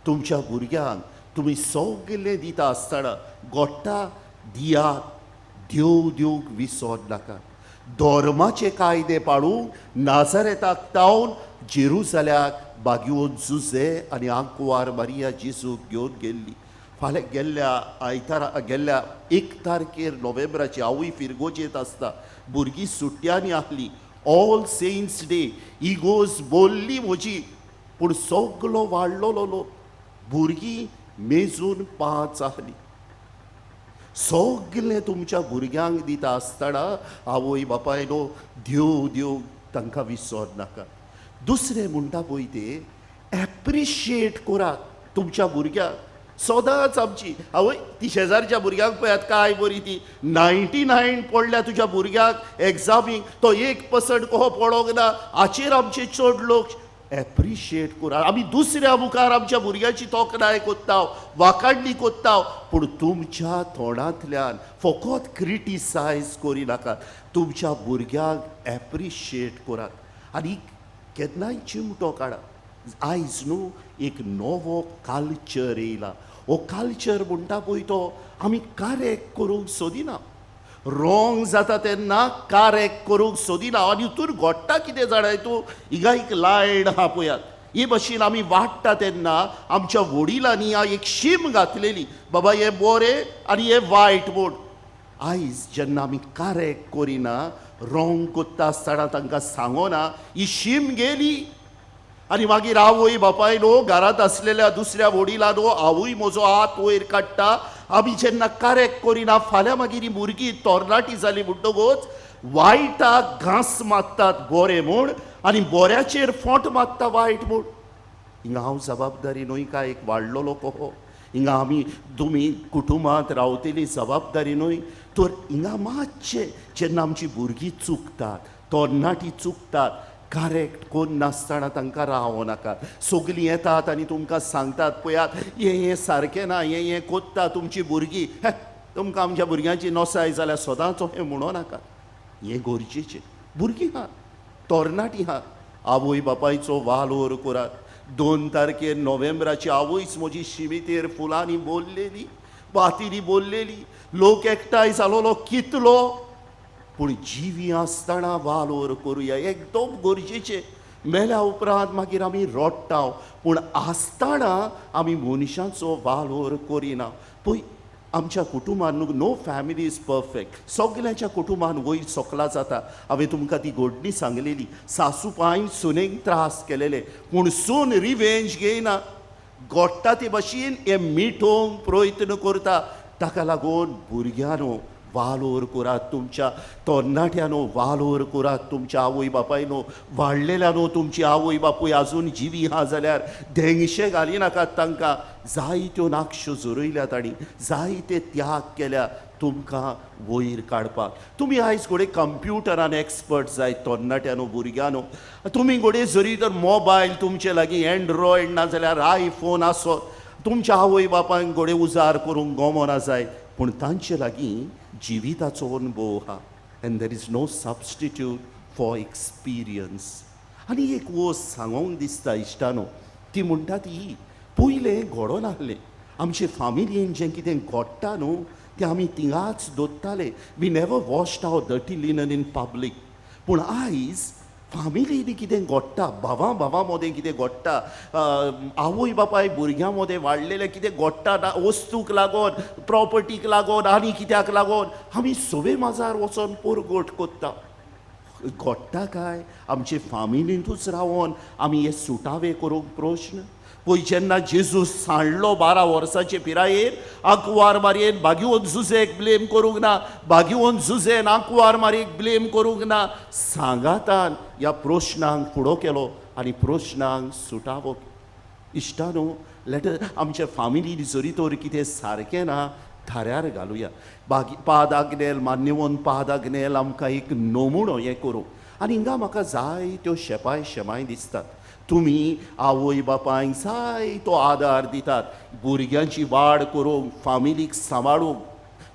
तुमच्या भुरग्यांक तुमी सगलें दिता आसतना गोट्टा दियात, देव दिवंक विसर नाका. धर्माचे कायदे पाळूंक नाजारेताक तावन जेरुजाल्याक बागयोन जुजे आनी आंकवार मारिया जेजूक घेवन गेल्ली. फाल्यां गेल्ल्या आयतारा गेल्ल्या 1 तारखेर नोव्हेंबराची आवय फिरगोजेंत आसता. भुरगीं सुट्ट्यांनी आहली. ऑल सेंट्स डे इगोज बोल्ली म्हजी, पूण सगलो वाडलोलो लोक, भुरगीं मेजून 5 आहली. सगलें तुमच्या भुरग्यांक दिता आसतना आवय बापायनो देव देव तांकां विसर नाका. दुसरें म्हणटा पळय ते एप्रिशिएट करात तुमच्या भुरग्यांक. सदांच आमची आवय ती शेजारच्या भुरग्यांक पळयात काय बरी ती 99 पडल्या तुज्या भुरग्याक एग्जामीक, तो 1% कहो पडोंक ना. हाचेर आमचे चड लोक एप्रिशिएट करात. आमी दुसऱ्या मुखार आमच्या भुरग्याची तोखणाय कोत्ता, वाखाणणी कोत्ता, पूण तुमच्या तोंडांतल्यान फकत क्रिटिसायज करिनाकात. तुमच्या भुरग्यांक एप्रिशिएट करात आनी केन्नाय चिमटो काडात. आयज न्हू एक नवो कल्चर येयला. हो कल्चर म्हणटा पळय तो आमी करेक्ट करूंक सोदिना. रोंग जाता तेन्ना करेक्ट करूंक सोदिना. आनी हितून घडटा कितें जाणाय तूं, हिंगा एक लायन आहा पळयात. ही भशेन आमी वाडटा तेन्ना आमच्या वडिलांनी एक शीम घातलेली, बाबा हें बरें आनी हें वायट म्हूण. आयज जेन्ना आमी करेक्ट करिना, रोंग कोत्ता आसतना तांकां सांगोना, ही शीम गेली. आनी मागीर आवय बापायनो घरांत आसलेल्या दुसऱ्या वडिलानो आवय म्हजो हात वयर काडटा. आमी जेन्ना करेक्ट करिना फाल्यां मागीर ही भुरगीं तरणाटी जाली म्हणटकूच वायटाक घांस मारतात बरें म्हूण आनी बऱ्याचेर फोंट मारता वायट म्हूण. हिंगा हांव जबाबदारी न्हय काय एक वाडलोलो कहो, हिंगा आमी तुमी कुटुंबांत रावतली जबाबदारी न्हय. तर हिंगा मातशें जेन्ना आमची भुरगीं चुकतात, तरणाटी चुकतात, करेक्ट कोन्नासतना तांकां रावो नाका. सगलीं येतात आनी तुमकां सांगतात पळयात हें हें सारकें ना, हें हें कोत्ता तुमची भुरगीं, हे तुमकां आमच्या भुरग्यांची नसाय जाल्यार सदांच हें म्हणो नाका. हें गरजेचें. भुरगीं आहात, तरणाटीं आहात, आवय बापायचो वालोर करात. 2 तारखेर नोव्हेंबराची आवयच म्हजी शिमितेर फुलांनी बोल्लेली, बातींनी बोल्लेली, लोक एकठांय जालोलो कितलो, पूण जिवी आसतना वालोर करुया एकदम गरजेचें. मेल्या उपरांत मागीर आमी रडटा, पूण आसतना आमी मनशांचो वालोर करिना. पळय आमच्या कुटुंबान नो फॅमिली is perfect, सगल्यांच्या कुटुंबान वयर सकला जाता. हांवें तुमकां ती घडणी सांगलेली, सासू पांय सुनेक त्रास केलेले, पूण सून रिवेंज घेयना, घडटा ते भशेन हें मिटोवंक प्रयत्न करता. ताका लागून भुरग्यांनो वालोर करात, तुमच्या तरणाट्यांनो वालोर करात, तुमच्या आवय बापायनो वाडलेल्यानो, तुमची आवय बापूय आजून जिवी आहा जाल्यार धेंगशे घालिनाकात तांकां. जायत्यो नाकश्यो झरयल्यात आनी जायते त्याग केल्या तुमकां वयर काडपाक. तुमी आयज घडये कंप्युटरान एक्सपर्ट जायत तरणाट्यांनो भुरग्यांनो, तुमी घडये जरी तर मोबायल तुमचे लागीं एन्ड्रॉयड ना जाल्यार आयफोन आसत, तुमच्या आवय बापायन घोडे उजार करूंक गोमोना जाय, पूण तांचे लागीं जिविताचो अनुभव आहा. And there is no substitute for experience. आनी एक वस्त सांगोंक दिसता इश्टानो, ती म्हणटा ती पयलें घडोन आहलें आमचे फामिलीन जें कितें घडटा न्हू तें आमी थिंगाच दवरताले. We never washed our dirty linen in public. पूण आयज फामिलीनी कितें घडटा, भावां भावां मदें कितें घडटा, आवय बापाय भुरग्यां मदें वाडलेलें कितें घडटा, वस्तूक लागून, प्रॉपर्टीक लागून आनी कित्याक लागून आमी सवे माजार वचोन परगट करता. घडटा काय आमचे फामिलींतूच रावन आमी हे सुटावे करूंक प्रश्न. पळय जेन्ना जेजू सांडलो 12 वर्सांचे पिरायेर, आंकवार मारयेन बागिवन जुजेक ब्लेम करूंक ना, बागिवन जुजेन आंकवार मारयेक ब्लेम करूंक ना, सांगातान ह्या प्रश्नांक फुडो केलो आनी प्रश्नांक सुटावो. इश्टानो, लेटर आमच्या फामिली जरी तर कितें सारकें ना थाऱ्यार घालुया. बागी पाद आग्नेल मान्यवन पाद आग्नेल आमकां एक नमुणो हें करूं. आनी हिंगा म्हाका जायत्यो शेपाय शेमाय दिसतात. तुमी आवय बापायक जायतो आदार दितात भुरग्यांची वाड करूंक, फामिलीक सांबाळूंक,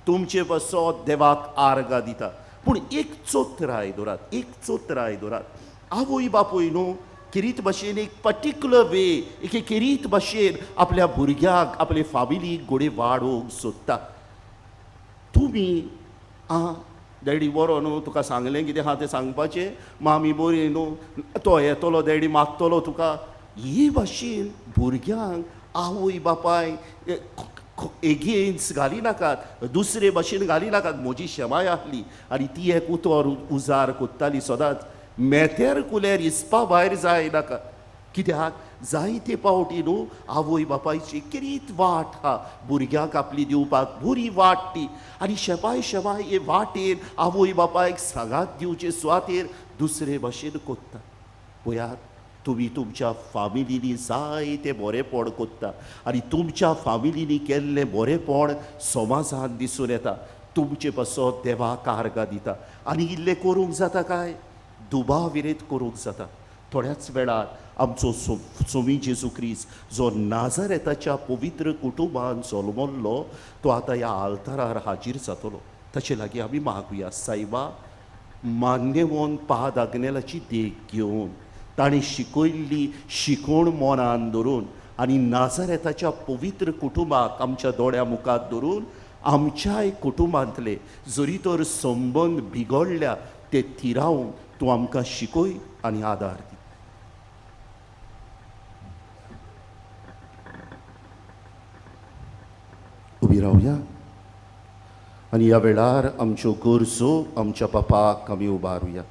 तुमचे पासत देवाक आर्गां दिता. पूण एक चोत्राय दवरात, एक चोत्राय दवरात, आवय बापूय न्हू किरीत भाशेन एक पर्टिक्युलर वे, एके किरीत भाशेन आपल्या भुरग्यांक आपले फामिलीक घोडे वाडोवंक सोदता. तुमी आं डॅडी बरो न्हू, तुका सांगलें कितें आहा तें सांगपाचें, मामी बरी न्हू, तो येतलो डॅडी मागतलो तुका, हे भाशेन भुरग्यांक आवय बापाय एगेन्स्ट घाली नाकात, दुसरे भाशेन घाली नाकात. म्हजी शेमाय आहली आनी ती एक उतर उजार कोत्ताली सदांच, मेतेर कुलेर हिसपा भायर जाय नाका. कित्याक जायते पावटी न्हू आवय बापायची किरीत वाट आहा भुरग्यांक आपली दिवपाक, बरी वाट ती. आनी शेपाय शेमाय हे वाटेर आवय बापायक सांगात दिवचे सुवातेर दुसरे भाशेन कोत्ता. पळयात तुमी तुमच्या फामिलीनी जायते बरेपण कोत्ता आनी तुमच्या फामिलीनी केल्लें बरेपण समाजान दिसून येता. तुमचे पासत देवाक आर्गां दिता. आनी इल्लें करूंक जाता काय दुबाव विरेत करूंक जाता. थोड्याच वेळार आमचो सोमी जेजू क्रिस्त जो नाजारेताच्या पवित्र कुटुंबान जल्मल्लो तो आतां ह्या आल्तारार हाजीर जातलो. ताचे लागीं आमी मागुया, सायबा मान्यवन पाद आग्नेलाची देख घेवन, ताणें शिकयल्ली शिकवण मनान धरून आनी नाजारेताच्या पवित्र कुटुंबाक आमच्या दोळ्या मुखार धरून आमच्याय कुटुंबांतले जरी तर संबंद बिगडल्या ते थिरावंक तूं आमकां शिकय आनी आदार दी. उबी रावया आनी ह्या वेळार आमच्यो गरजो आमच्या बापाक आमी उबारुया.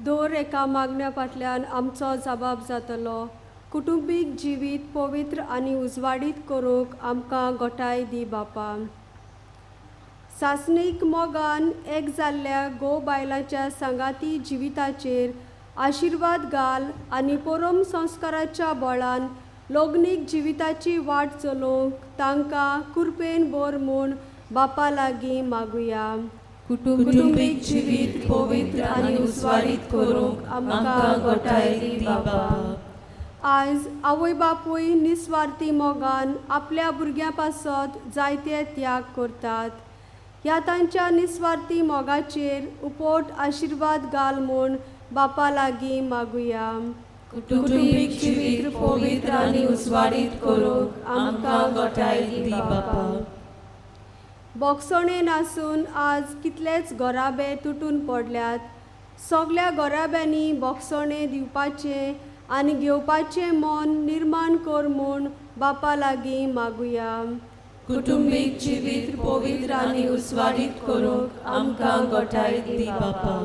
दर एका मागण्या फाटल्यान आमचो जबाब जातलो. कुटुंबीक जिवीत पवित्र आनी उजवाडीत करूंक आमकां गोठाय दी बापा. सासणीक मोगान एक जाल्ल्या घोव बायलांच्या सांगाती जिविताचेर आशिर्वाद घाल आनी परम संस्काराच्या बळान लग्नीक जिविताची वाट चलोवंक तांकां कृपेन भर म्हूण बापा लागीं मागुया. कुटुंबीक जिवीत पवित्र आनी उजवाडीत करूंक आमकां गोठाय दी बापा. आयज आवय बापूय निस्वार्थी मोगान आपल्या भुरग्यां पासत जायते त्याग करतात. ह्या तांच्या निस्वार्थी मोगाचेर उपोट आशिर्वाद घाल म्हूण बापा लागीं मागुया. कुटुंबीक जिवीत पवित्र आनी उजवाडीत करूंक आमकां गोठाय दी बापा. बोगसणे नासून आज कितलेच घराबे तुटून पडल्यात. सगल्या घराब्यांनी बोगसणे दिवपाचें आनी घेवपाचें मन निर्माण कर म्हूण बापा लागीं मागुया. कुटुंबीक जिवीत पवित्र आनी उजवाडीत करूंक आमकां गोठाय दी बापा.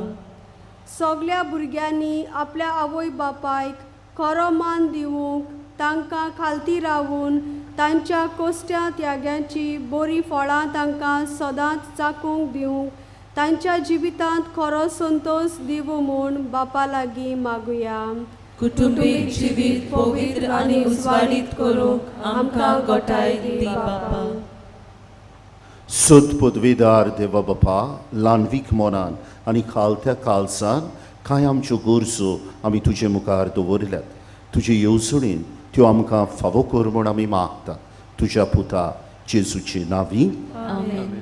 सगल्या भुरग्यांनी आपल्या आवय बापायक खरो मान दिवंक तांकां खालती रावून तांच्या कोश्ट्या त्याग्यांची बरीं फळां तांकां सदांच चाकूंक दिवंक तांच्या जिवितांत खरो संतोश दिवं म्हूण बापा लागीं मागुया. कुटुंबीक जिवीत पवित्र आनी उजवाडीत करूंक आमकां गोठाय दी बापा. सुद पदवेदार देवा बापा, ल्हानवीक मनान आनी खालत्या कालसान कांय आमच्यो गरजो आमी तुजे मुखार दवरल्यात. तुजे येवजणेन त्यो आमकां फावो कर म्हूण आमी मागता. तुज्या पुता जेजूचे नांवी आमेन.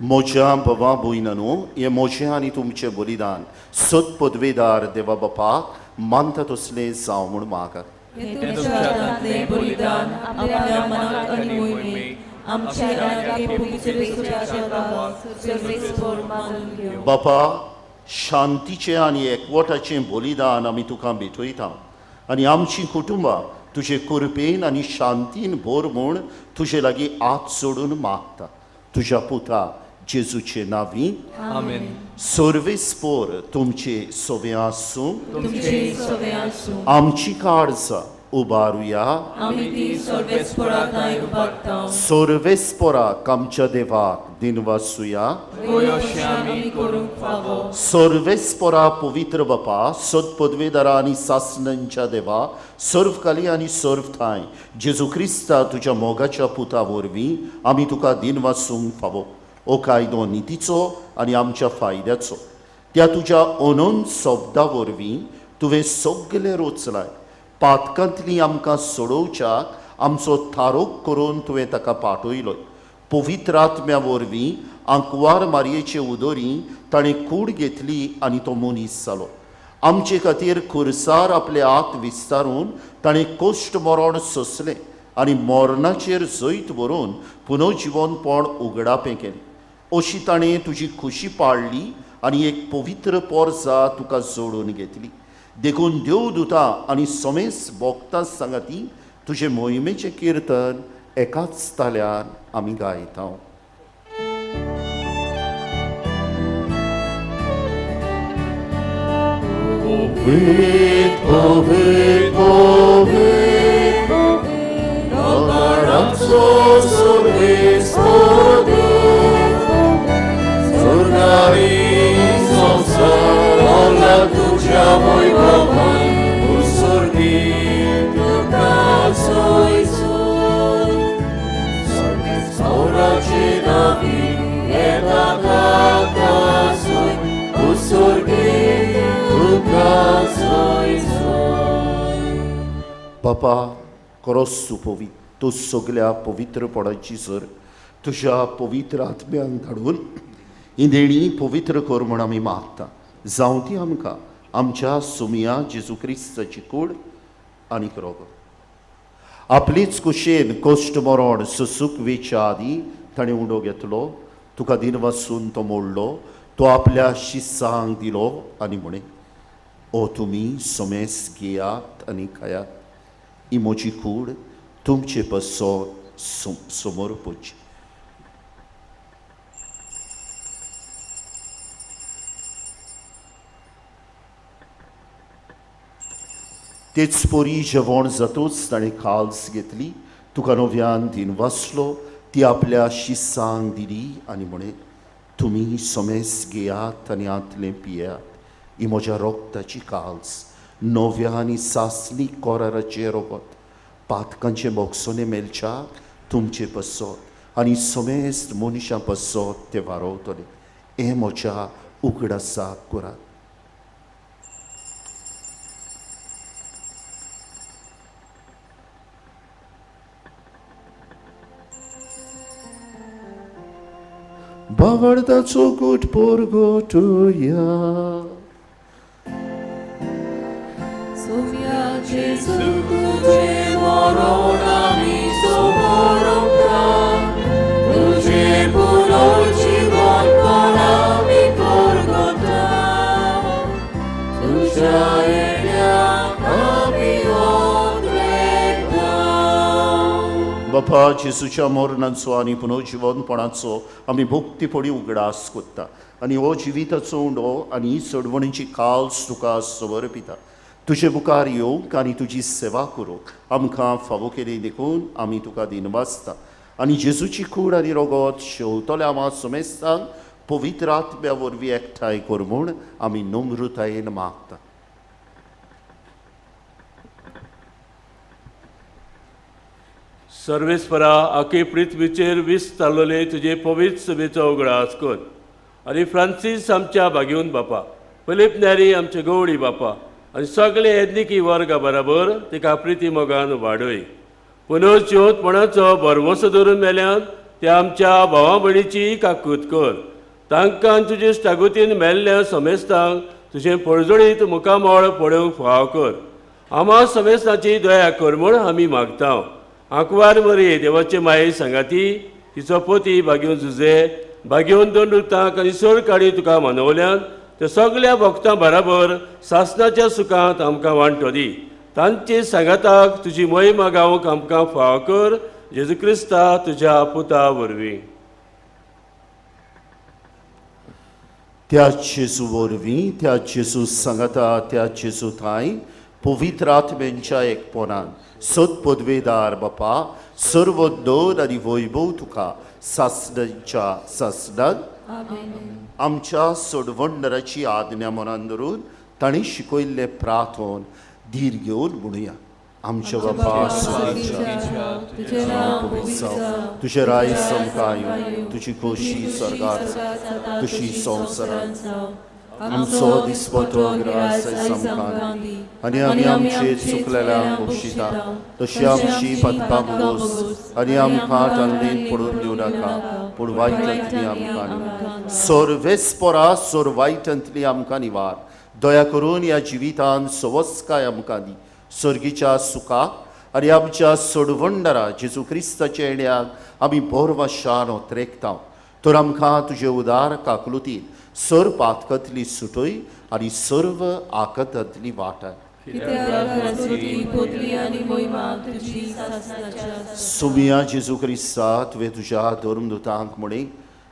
म्हज्या बाबा भयणांनो, हें म्हजें आनी तुमचें बलिदान सत पदवेदार देवा बापाक मानता तसलें जावं म्हूण मागात. बापा, शांतीचें आनी एकवटाचें बलिदान आमी तुका भेटयता आनी आमचीं कुटुंबां तुजे कृपेन आनी शांतीन भर म्हूण तुजे लागीं हात सोडून मागता. तुज्या पुता जेजूचे नांवी आमेन. सर्वेस्पोर तुमचे सवे आसूं. तुमचे सवे आसूं. आमची काळजां उबारुया. आमी ती सर्वेस्पोरा थंय उबारता. सर्वेस्पोराक आमच्या देवाक दिनवासुया. अशें आमी करूंक फावो. सर्वेस्पोरा पवित्र बापा, सत पदवेदारा आनी सासणांच्या देवा, सर्वकाली आनी सर्व ठांय जेजू क्रिस्ता तुज्या मोगाच्या पुता वरवीं आमी तुका दिनवासूंक फावो. ओ कायदो नितीचो आनी आमच्या फायद्याचो. त्या तुज्या अनंत शब्दा वरवीं तुवें सगलें रोचलाय. पातकांतली आमकां सोडोवच्याक आमचो थारोक करून तुवें ताका पाठयलो. पवित्र आत्म्या वरवीं आंकवार मारयेचे उदरी ताणें कूड घेतली आनी तो मनीस जालो. आमचे खातीर खुरसार आपले हात विस्तारून ताणें कश्ट मरण सोंसलें आनी मरणाचेर जैत व्हरून पुनर्जिवनपण उगडापें केलें. अशी ताणें तुजी खुशी पाळ्ळी आनी एक पवित्र पोरसा तुका जोडून घेतली. देखून देवदूता आनी समेस भोगता सांगाती तुजे मोहिमेचें किर्तन एकाच ताल्यान आमी गायता. पवित्र पवित्र पवित्र नगाराचो सर्वेस्पोर स्वर्गारी संवसार होला तुज्या वैभवान उसर्गी तुका सोयसून सर्वेस्पोराचे नांवी येता कासून उसर्गी तुका सोयसून. बापा, खरोच तूं पवित्र, तूं सगल्या पवित्रपणाची सर तुज्या पवित्र आत्म्यान धाडून ही देणी पवित्र कर म्हूण आमी मागता. जावं ती आमकां आमच्या सुमया जेजू क्रिस्ताची कूड आनी रोगत. आपलीच कुशेन कश्ट मरण सोसूक वेच्या आदीं ताणें उंडो घेतलो, तुका दिनवासून तो मोडलो, तो आपल्या शिसांक दिलो आनी म्हणे, ओ तुमी समेस घेयात आनी खायात, ही म्हजी कूड तुमचे पासत समर्पची. तेच परी जेवण जातूच ताणें काल्स घेतली, तुका नव्यान दिनवासलो, ती आपल्या शिसांक दिली आनी म्हणे, तुमी समेस घेयात आनी हांतलें पियात, ही म्हज्या रोगताची काल्स नव्या आनी सासणी कोराराचें रोगत पातकांचें मोगसोने मेलच्याक तुमचे पसत आनी समेस्त मनशां पसत ते वारोवतले. हें म्हज्या उगडासाक करात. बावडताचो गोट पोरगोटुया. सोम्या जेजू तुजें मरण आमी समोरता, तुजें पुनर्जीवनपण आमी परगटा, तुज्या येण्याक आमी ओद्रेता. बापा जेजूच्या मरणाचो आनी पुनर्जीवनपणाचो आमी भक्तीपणी उगडास कोत्ता आनी हो जिविताचो उंडो आनी ही चडवणीची काल्स तुका समर्पिता. तुजे मुखार येवंक आनी तुजी सेवा करूंक आमकां फावो केली देखून आमी तुका दिनवासता आनी जेजूची कूड आनी रोगत शेवतल्या आमा समेस्तांक पवित्र आत्म्या वरवीं एकठांय कर म्हूण आमी नम्रतायेन मागता. सर्वेस्परा आखे पृथ्वीचेर वीस चालवले तुजे पवित्र सभेचो उगडास कर आनी फ्रांसीस आमच्या भागेवन बापा, फिलीप न्यारी आमचे गवळी बापा आनी सगळे एदनिकी वर्गा बराबर तिका प्रिती मोगान वाडय. पुनर्जिवतपणाचो भरवसो धरून मेल्यान त्या आमच्या भावा भयणीची काकूत कर. तांकां तुजे स्टागुतीन मेल्ल्या समेस्तांक तुजें पळजळीत मुखामळ पळोवंक फाव कर. आमा समेस्तांची दया कर म्हूण आमी मागता. आंकवार मरये देवाचे माये सांगाती तिचो पोती भागेवन जुजे भागेवन दोन रुतांक आनी सोड काडी तुका मनवल्यान त्या सगळ्या भक्तां बराबर सासनाच्या सुखांत आमकां वांटो दी. तांचे सांगाताक तुजी महिमा गावंक आमकां फाव कर. जेजू क्रिस्ता तुज्या पुता वरवीं. त्या जेजू वरवीं, त्या जेजू सांगाता, त्या जेजू थांय पवित्र आत्म्यांच्या एकपणान सत पदवेदार बापा सर्व दोन आनी वैभव तुका सासणाच्या सासणान. आमच्या सोडवणदाराची आज्ञा मनान धरून तांणी शिकयल्लें प्रार्थन धीर घेवन म्हणुया. आमच्या बापा स्वर्गीच्या, तुजें नांव पवित्र जावं, तुजें राज्य आमकां येवं, तुजी खोशी स्वर्गार तशी संवसारांत जावं. आमचो दिसपटो ग्रास आयज आमकां दी आनी आमी आमचे चुकलेल्यांक बक्षिता तशी आमची पातकां भोगोस आनी आमकां तांदळीन पडून दिवं नाका, पूण वायटांतली आमकां निवार. सर्वेस्परा सोर वायटांतली आमकां निवार. दया करून ह्या जिवितान सवस्काय आमकां दी. सर्गीच्या सुखाक आनी आमच्या सोडवणदारा जेजू क्रिस्ताच्या येण्याक आमी बोरवाशान ओत्रेकता. तर आमकां तुजे उदार काकलुतीन सर्व पातकांतली सुटय आनी सर्व आकतांतली वाटाय. सुमिया जेजू क्रिस्ता, तुवें तुज्या धर्मदूतांक म्हणे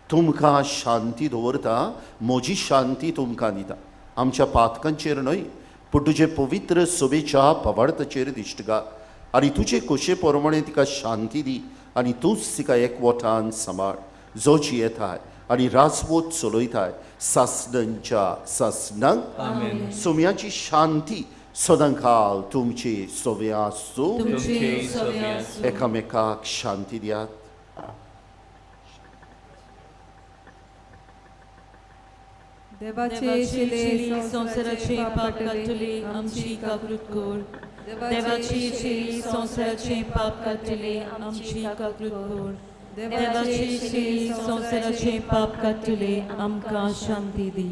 तुमकां शांती दवरता, म्हजी शांती तुमकां दिता. आमच्या पातकांचेर न्हय पूण तुजे पवित्र सभेच्या पवार्थाचेर दिश्ट घाल आनी तुजे खोशे प्रमाणे तिका शांती दी आनी तूंच तिका एकवटान सांबाळ, जो जियेताय आनी राजवत चलयताय सासणांच्या सासणांक. सोम्याची शांती सदांकाल तुमचे सवे आसूं. एकामेकाक शांती दियात. देवाचे शिले संवसाराचे पाप काडटले आमची काकूत कर. देवाची शिली संवसाराचे पाप काडटले आमची काकूत कर. देवाची शिली संवसाराचे पाप काडटले आमकां शांती दी.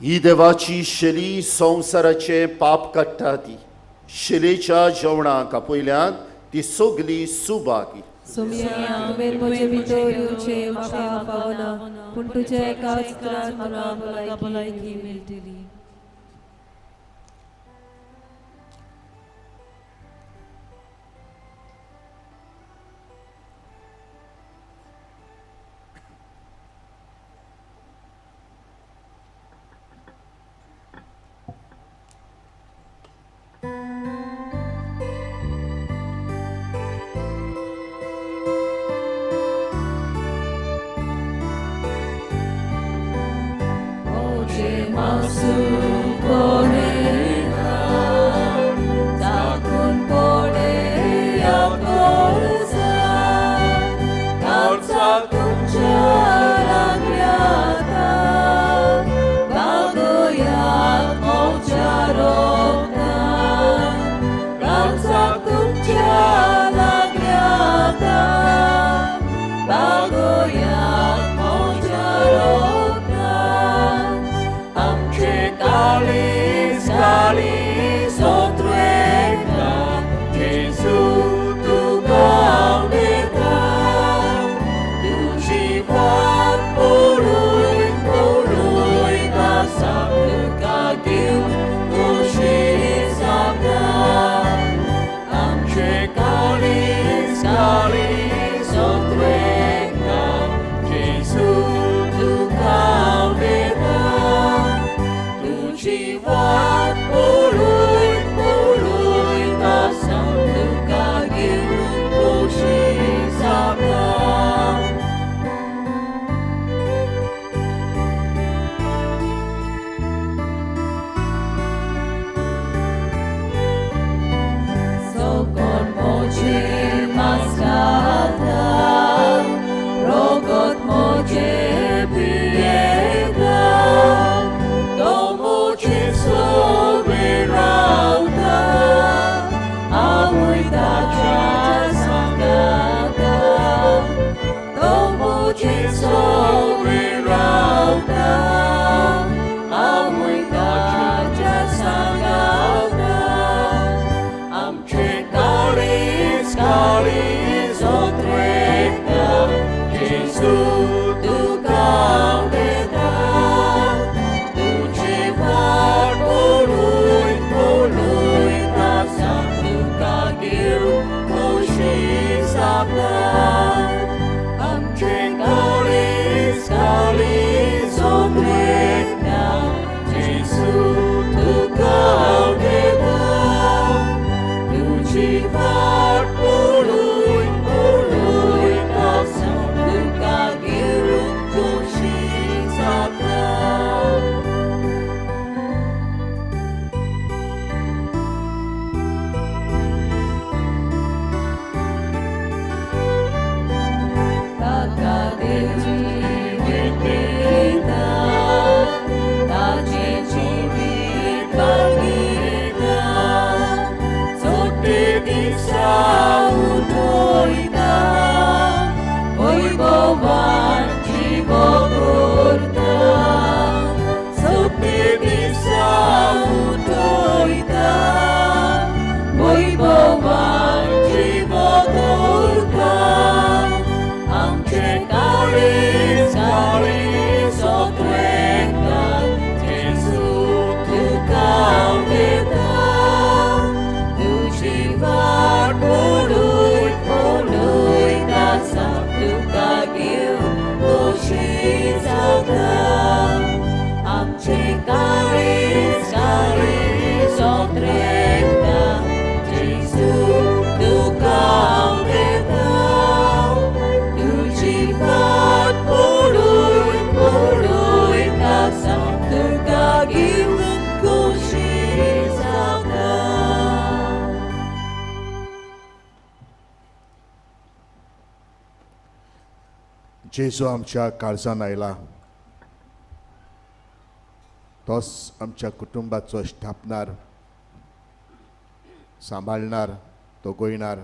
ही देवाची शेली संवसाराचे पाप काडटा ती शेलेच्या जेवणाक आपयल्यान ती सगली सुभागी. सोम्या, तुवें म्हजे भितर येवचें म्हाका फावना, पूण तुज्या एकाच उतरान म्हाका भलायकी मेळटली. Masu जेजू आमच्या काळजान आयला, तोच आमच्या कुटुंबाचो स्थापणार, सांबाळणार, तो गोयणार.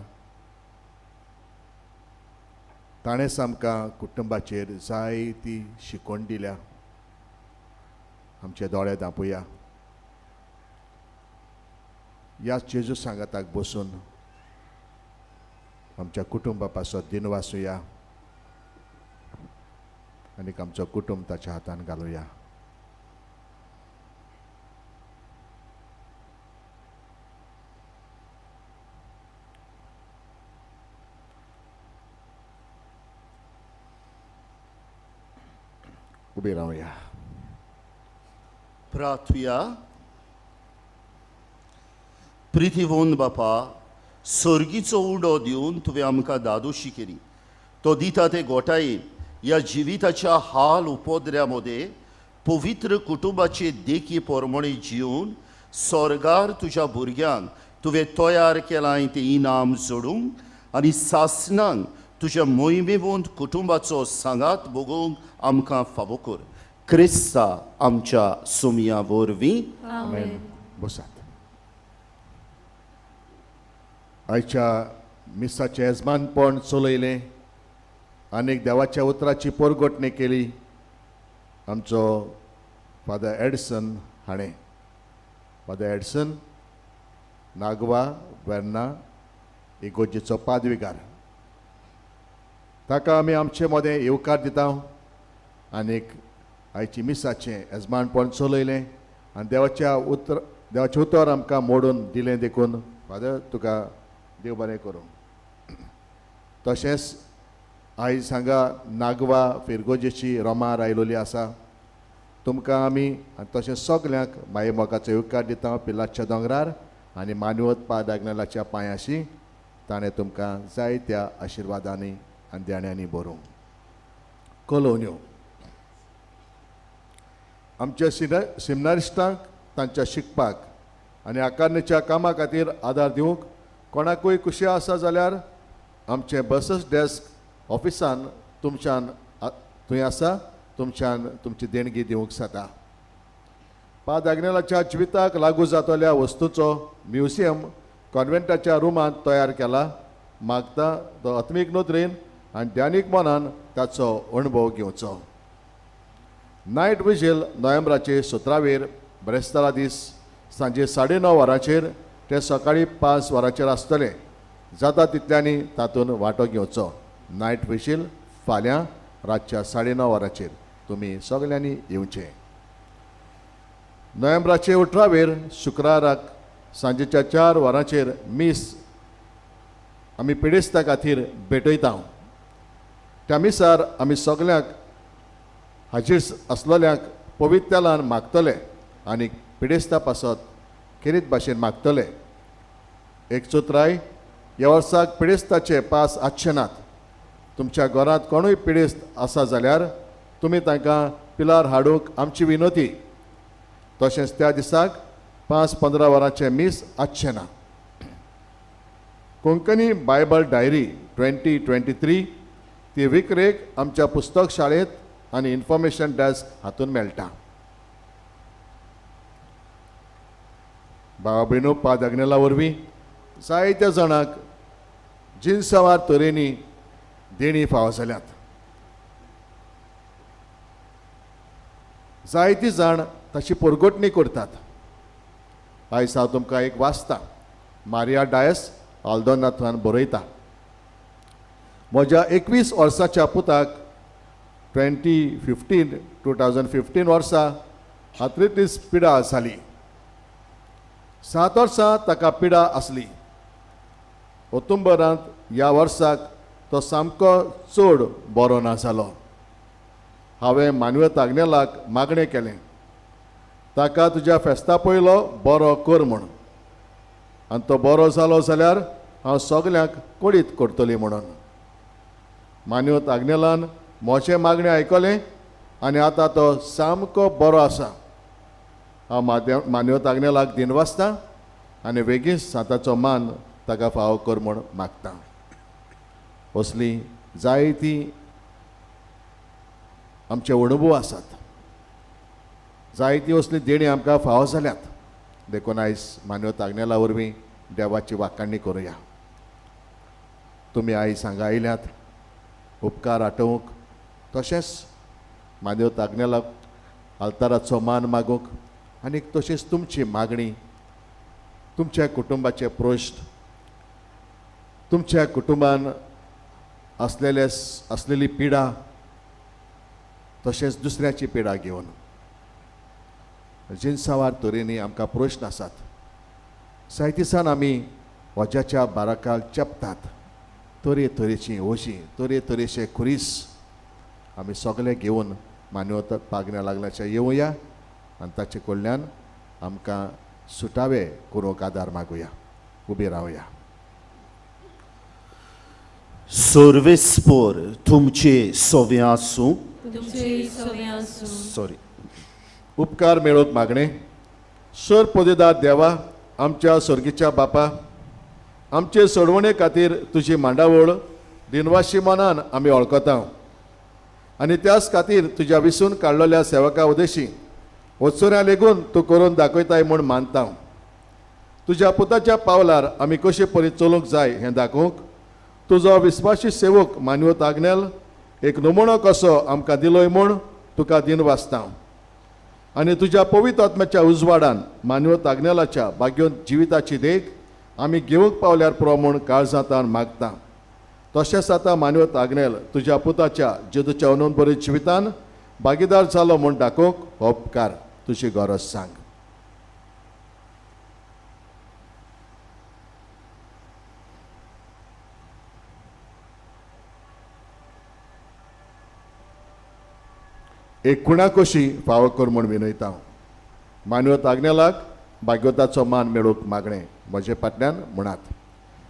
ताणेंच आमकां कुटुंबाचेर जायती शिकवण दिल्या. आमचे दोळे धांपुया, ह्या जेजू सांगाताक बसून आमच्या कुटुंबा पासत दिनवासुया आनी आमचो कुटुंब ताच्या हातान घालुया. उबी रावया. प्रार्थुया. प्रिथिवोन बापा, सर्गीचो उडो दिवन तुवें आमकां दादोशी केली. तो दिता ते गोठायेन ह्या जिविताच्या हाल उपद्र्या मदें पवित्र कुटुंबाचे देखी पोरमणे जिवन स्वर्गार तुज्या भुरग्यांक तुवें तयार केलां तें इनाम जोडूंक आनी सासणांक तुज्या मोहिमेवंत कुटुंबाचो सांगात भोगूंक आमकां फावो कर. क्रिस्ता आमच्या सोमया वरवीं. आमेन. बसात. आयच्या मिसाचें येजमानपण चलयलें आनी देवाच्या उतराची पोरगोटणी केली आमचो फादर एडसन हाणें. फादर एडसन नागवा वेर्ना इगोर्जेचो पादविगार. ताका आमी आमचे मदें येवकार दिता आनीक आयची मिसाचें येजमानपण चलयलें आनी देवाचें उतर आमकां मोडून दिलें देखून फादर तुका देव बरें करूं. तशेंच आयज हांगा नागवा फिरगोजेची रोमार आयलोली आसा. तुमकां आमी आनी तशेंच सगल्यांक माये मोगाचो येवकार दिता पिलाच्या दोंगरार आनी मानवत पाद आग्नेलाच्या पांयाशी. ताणें तुमकां जायत्या आशिर्वादांनी आनी देण्यांनी भरूं. कलोन्यो आमच्या सिमनारिस्टांक तांच्या शिकपाक आनी आकारणीच्या कामा खातीर आदार दिवंक कोणाकूय खुशी आसा जाल्यार आमचें बसस डेस्क ऑफिसान तुमच्यान थंय आसा, तुमच्यान तुमची देणगी दिवंक जाता. पाद आग्नेलाच्या जिविताक लागू जातल्या वस्तूचो म्युझियम कॉन्वेंटाच्या रुमांत तयार केला. मागता तो आत्मीक नदरेन आनी ध्यानीक मनान ताचो अणभव घेवचो. नायट विजील नोव्हेंबराचे 17वेर ब्रेस्तारा दीस सांजे 9:30 वरांचेर ते सकाळी 5 वरांचेर आसतलें. जाता तितल्यांनी तातूंत वांटो घेवचो. नायट विजील फाल्यां रातच्या 9:30 वरांचेर तुमी सगल्यांनी येवचें. नोव्हेंबराचे 18वेर शुक्राराक सांजेच्या 4 वरांचेर मीस आमी पिडेस्ता खातीर भेटयता. त्या मिसार आमी सगल्यांक हाजीर आसलेल्यांक पवित्यालान मागतले आनी पिडेस्ता पासत खेरीत भाशेन मागतले. एक चोत्राय ह्या वर्साक पिडेस्ताचे पास आसचे नात. तुमच्या घरांत कोणूय पिडेस्त आसा जाल्यार तुमी तांकां पिलार हाडूंक आमची विनोती. तशेंच त्या दिसाक 5:15 वरांचें मीस आसचें ना. कोंकणी बायबल डायरी 2023 ती विक्रेक आमच्या पुस्तक शाळेंत आनी इन्फॉर्मेशन डेस्क हातून मेळटा. भावा भयणो, पाद आग्नेला वरवीं जायत्या जाणांक जिनसावार तरेनी देणी फावो जाल्यात. जायती जाण ताची पोरगोटणी करतात. आयज हांव तुमकां एक वाचता. मारिया डायस आल्दोनाथान बरयता, म्हज्या 21 वर्साच्या पुताक 2015 वर्सा आथ्रिटीस पिडा जाली. 7 वर्सां ताका पिडा आसली. ऑक्टोबरांत ह्या वर्साक तो सामको चड बरो ना जालो. हांवें मानवत आग्नेलाक मागणें केलें, ताका तुज्या फेस्ता पयलो बरो कर म्हूण, आनी तो बरो जालो जाल्यार हांव सगल्यांक कळीत करतली म्हणून. मानवत आग्नेलान म्हजें मागणें आयकलें आनी आतां तो सामको बरो आसा. हांव मानवत आग्नेलाक दिनवासता आनी वेगींच सांताचो मान ताका फावो कर म्हूण मागता. असली जायती आमचे अणभव आसात. जायती असली देणी आमकां फावो जाल्यात. देखून आयज मान्यवत आग्नेला वरवीं देवाची वाखाणणी करुया. तुमी आयज हांगा आयल्यात उपकार आठोवंक, तशेंच मान्यवत आग्नेलाक आल्ताराचो मान मागूंक आनी तशेंच तुमची मागणी, तुमच्या कुटुंबाचे प्रश्न, तुमच्या कुटुंबान आसलेली पिडा, तशेंच दुसऱ्याची पिडा घेवन जिनसावार तरेनी आमकां प्रश्न आसात. जायते आमी वज्याच्या बाराकाल चेपतात, तरेतरेचीं ओशीं, तरेतरेचे खुरीस आमी सगळे घेवन मान्यवत पागण्या लागल्याच्या येवया आनी ताचे कडल्यान आमकां सुटावे करूंक आदार मागुया. उबी रावया. सर्वेस्पोर तुमचे सोवे आसूं. सॉरी. उपकार मेळोवंक मागणें. सर पदेदार देवा, आमच्या सर्गीच्या बापा, आमचे सोडवणे खातीर तुजी मांडावळ दिनवाशी मनान आमी वळखता आनी त्याच खातीर तुज्या विसून काडलेल्या सेवका उदेशी वचुऱ्या लेगून तूं करून दाखयताय म्हूण मानता. तुज्या पुताच्या पावलार आमी कशे परी चलूंक जाय हें दाखोवंक तुजो विस्वाशी सेवक मानवत आग्नेल एक नमुनो कसो आमकां दिलोय म्हूण तुका दिनवासता. आनी तुज्या पवित्र आत्म्याच्या उजवाडान मानवत आग्नेलाच्या भाग्योन जिविताची देख आमी घेवंक पावल्यार पुरो म्हूण काळजांतान मागता. तशेंच आतां मानवत आग्नेल तुज्या पुताच्या जेजूच्या अनंतबरी जिवितान भागीदार जालो म्हूण दाखोवंक हो उपकार तुजी गरज सांग. एक खुणा कशी फावो कर म्हूण विनयता. मानवत आग्नेलाक भाग्यवताचो मान मेळोवंक मागणें म्हजे फाटल्यान म्हणात.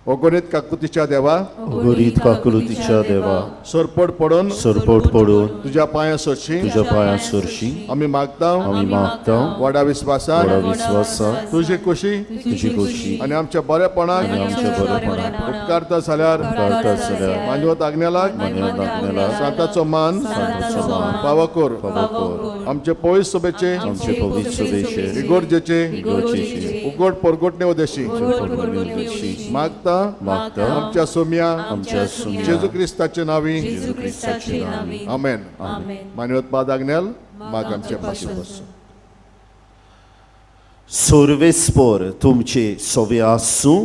अगणीत काकुतीच्या देवा, अगणीत काकुतीच्या देवा, सरपट पडून, सरपट पडून तुज्या पांयां सरशी, तुज्या पांयां सरशी आमी मागता, आमी मागता व्हडा विस्वासान, व्हडा विस्वासान तुजी खोशी, तुजी खोशी आनी आमच्या बरेपणाक, आनी आमच्या बरेपणाक उपकारता जाल्यार, उपकारता जाल्यार मानवत आग्नेलाक, मानवत आग्नेलाक सांताचो मान, सांताचो मान फावो कर, फावो कर. आमचे पवित्र सभेचे, आमचे पवित्र सभेचे इगोर्जेचे, इगोर्जेचे उगड परगोटणे उदेशी मागता, मागता आमच्या सोम्या, आमच्या सोम्या जेजू क्रिस्ताचे नावी, जेजू क्रिस्ताचे नावी. आमेन. मानवत पाद आग्नेल माग आमचे पाशी बसूं. सर्वेस्पोर तुमचे सोवे आसूं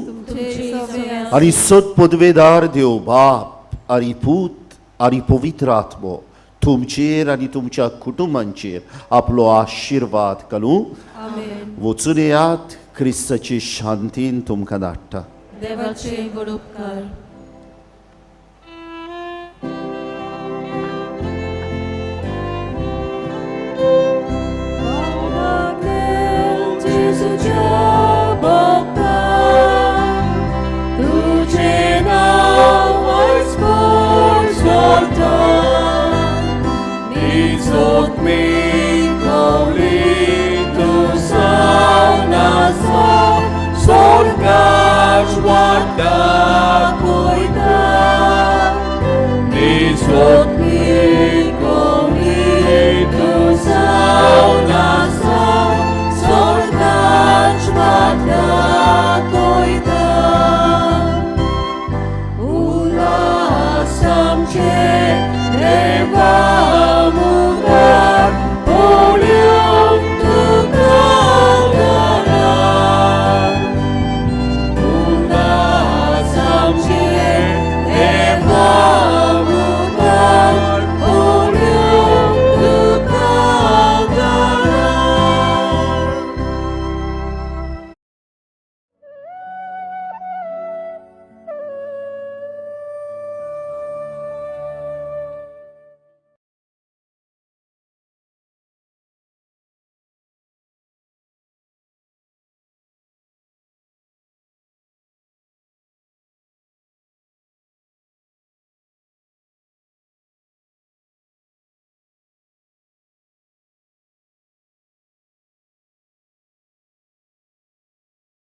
आनी सत पदवेदार देव बाप आनी पूत आनी पवित्र आत्मो तुमचेर आनी तुमच्या कुटुंबांचेर आपलो आशिर्वाद घालूं. वचून येयात. क्रिस्ताची शांतीन तुमकां धाडटा. देवाचे व्हड उपकार. तुझे नाव स्पर्श Sorgaș guarda.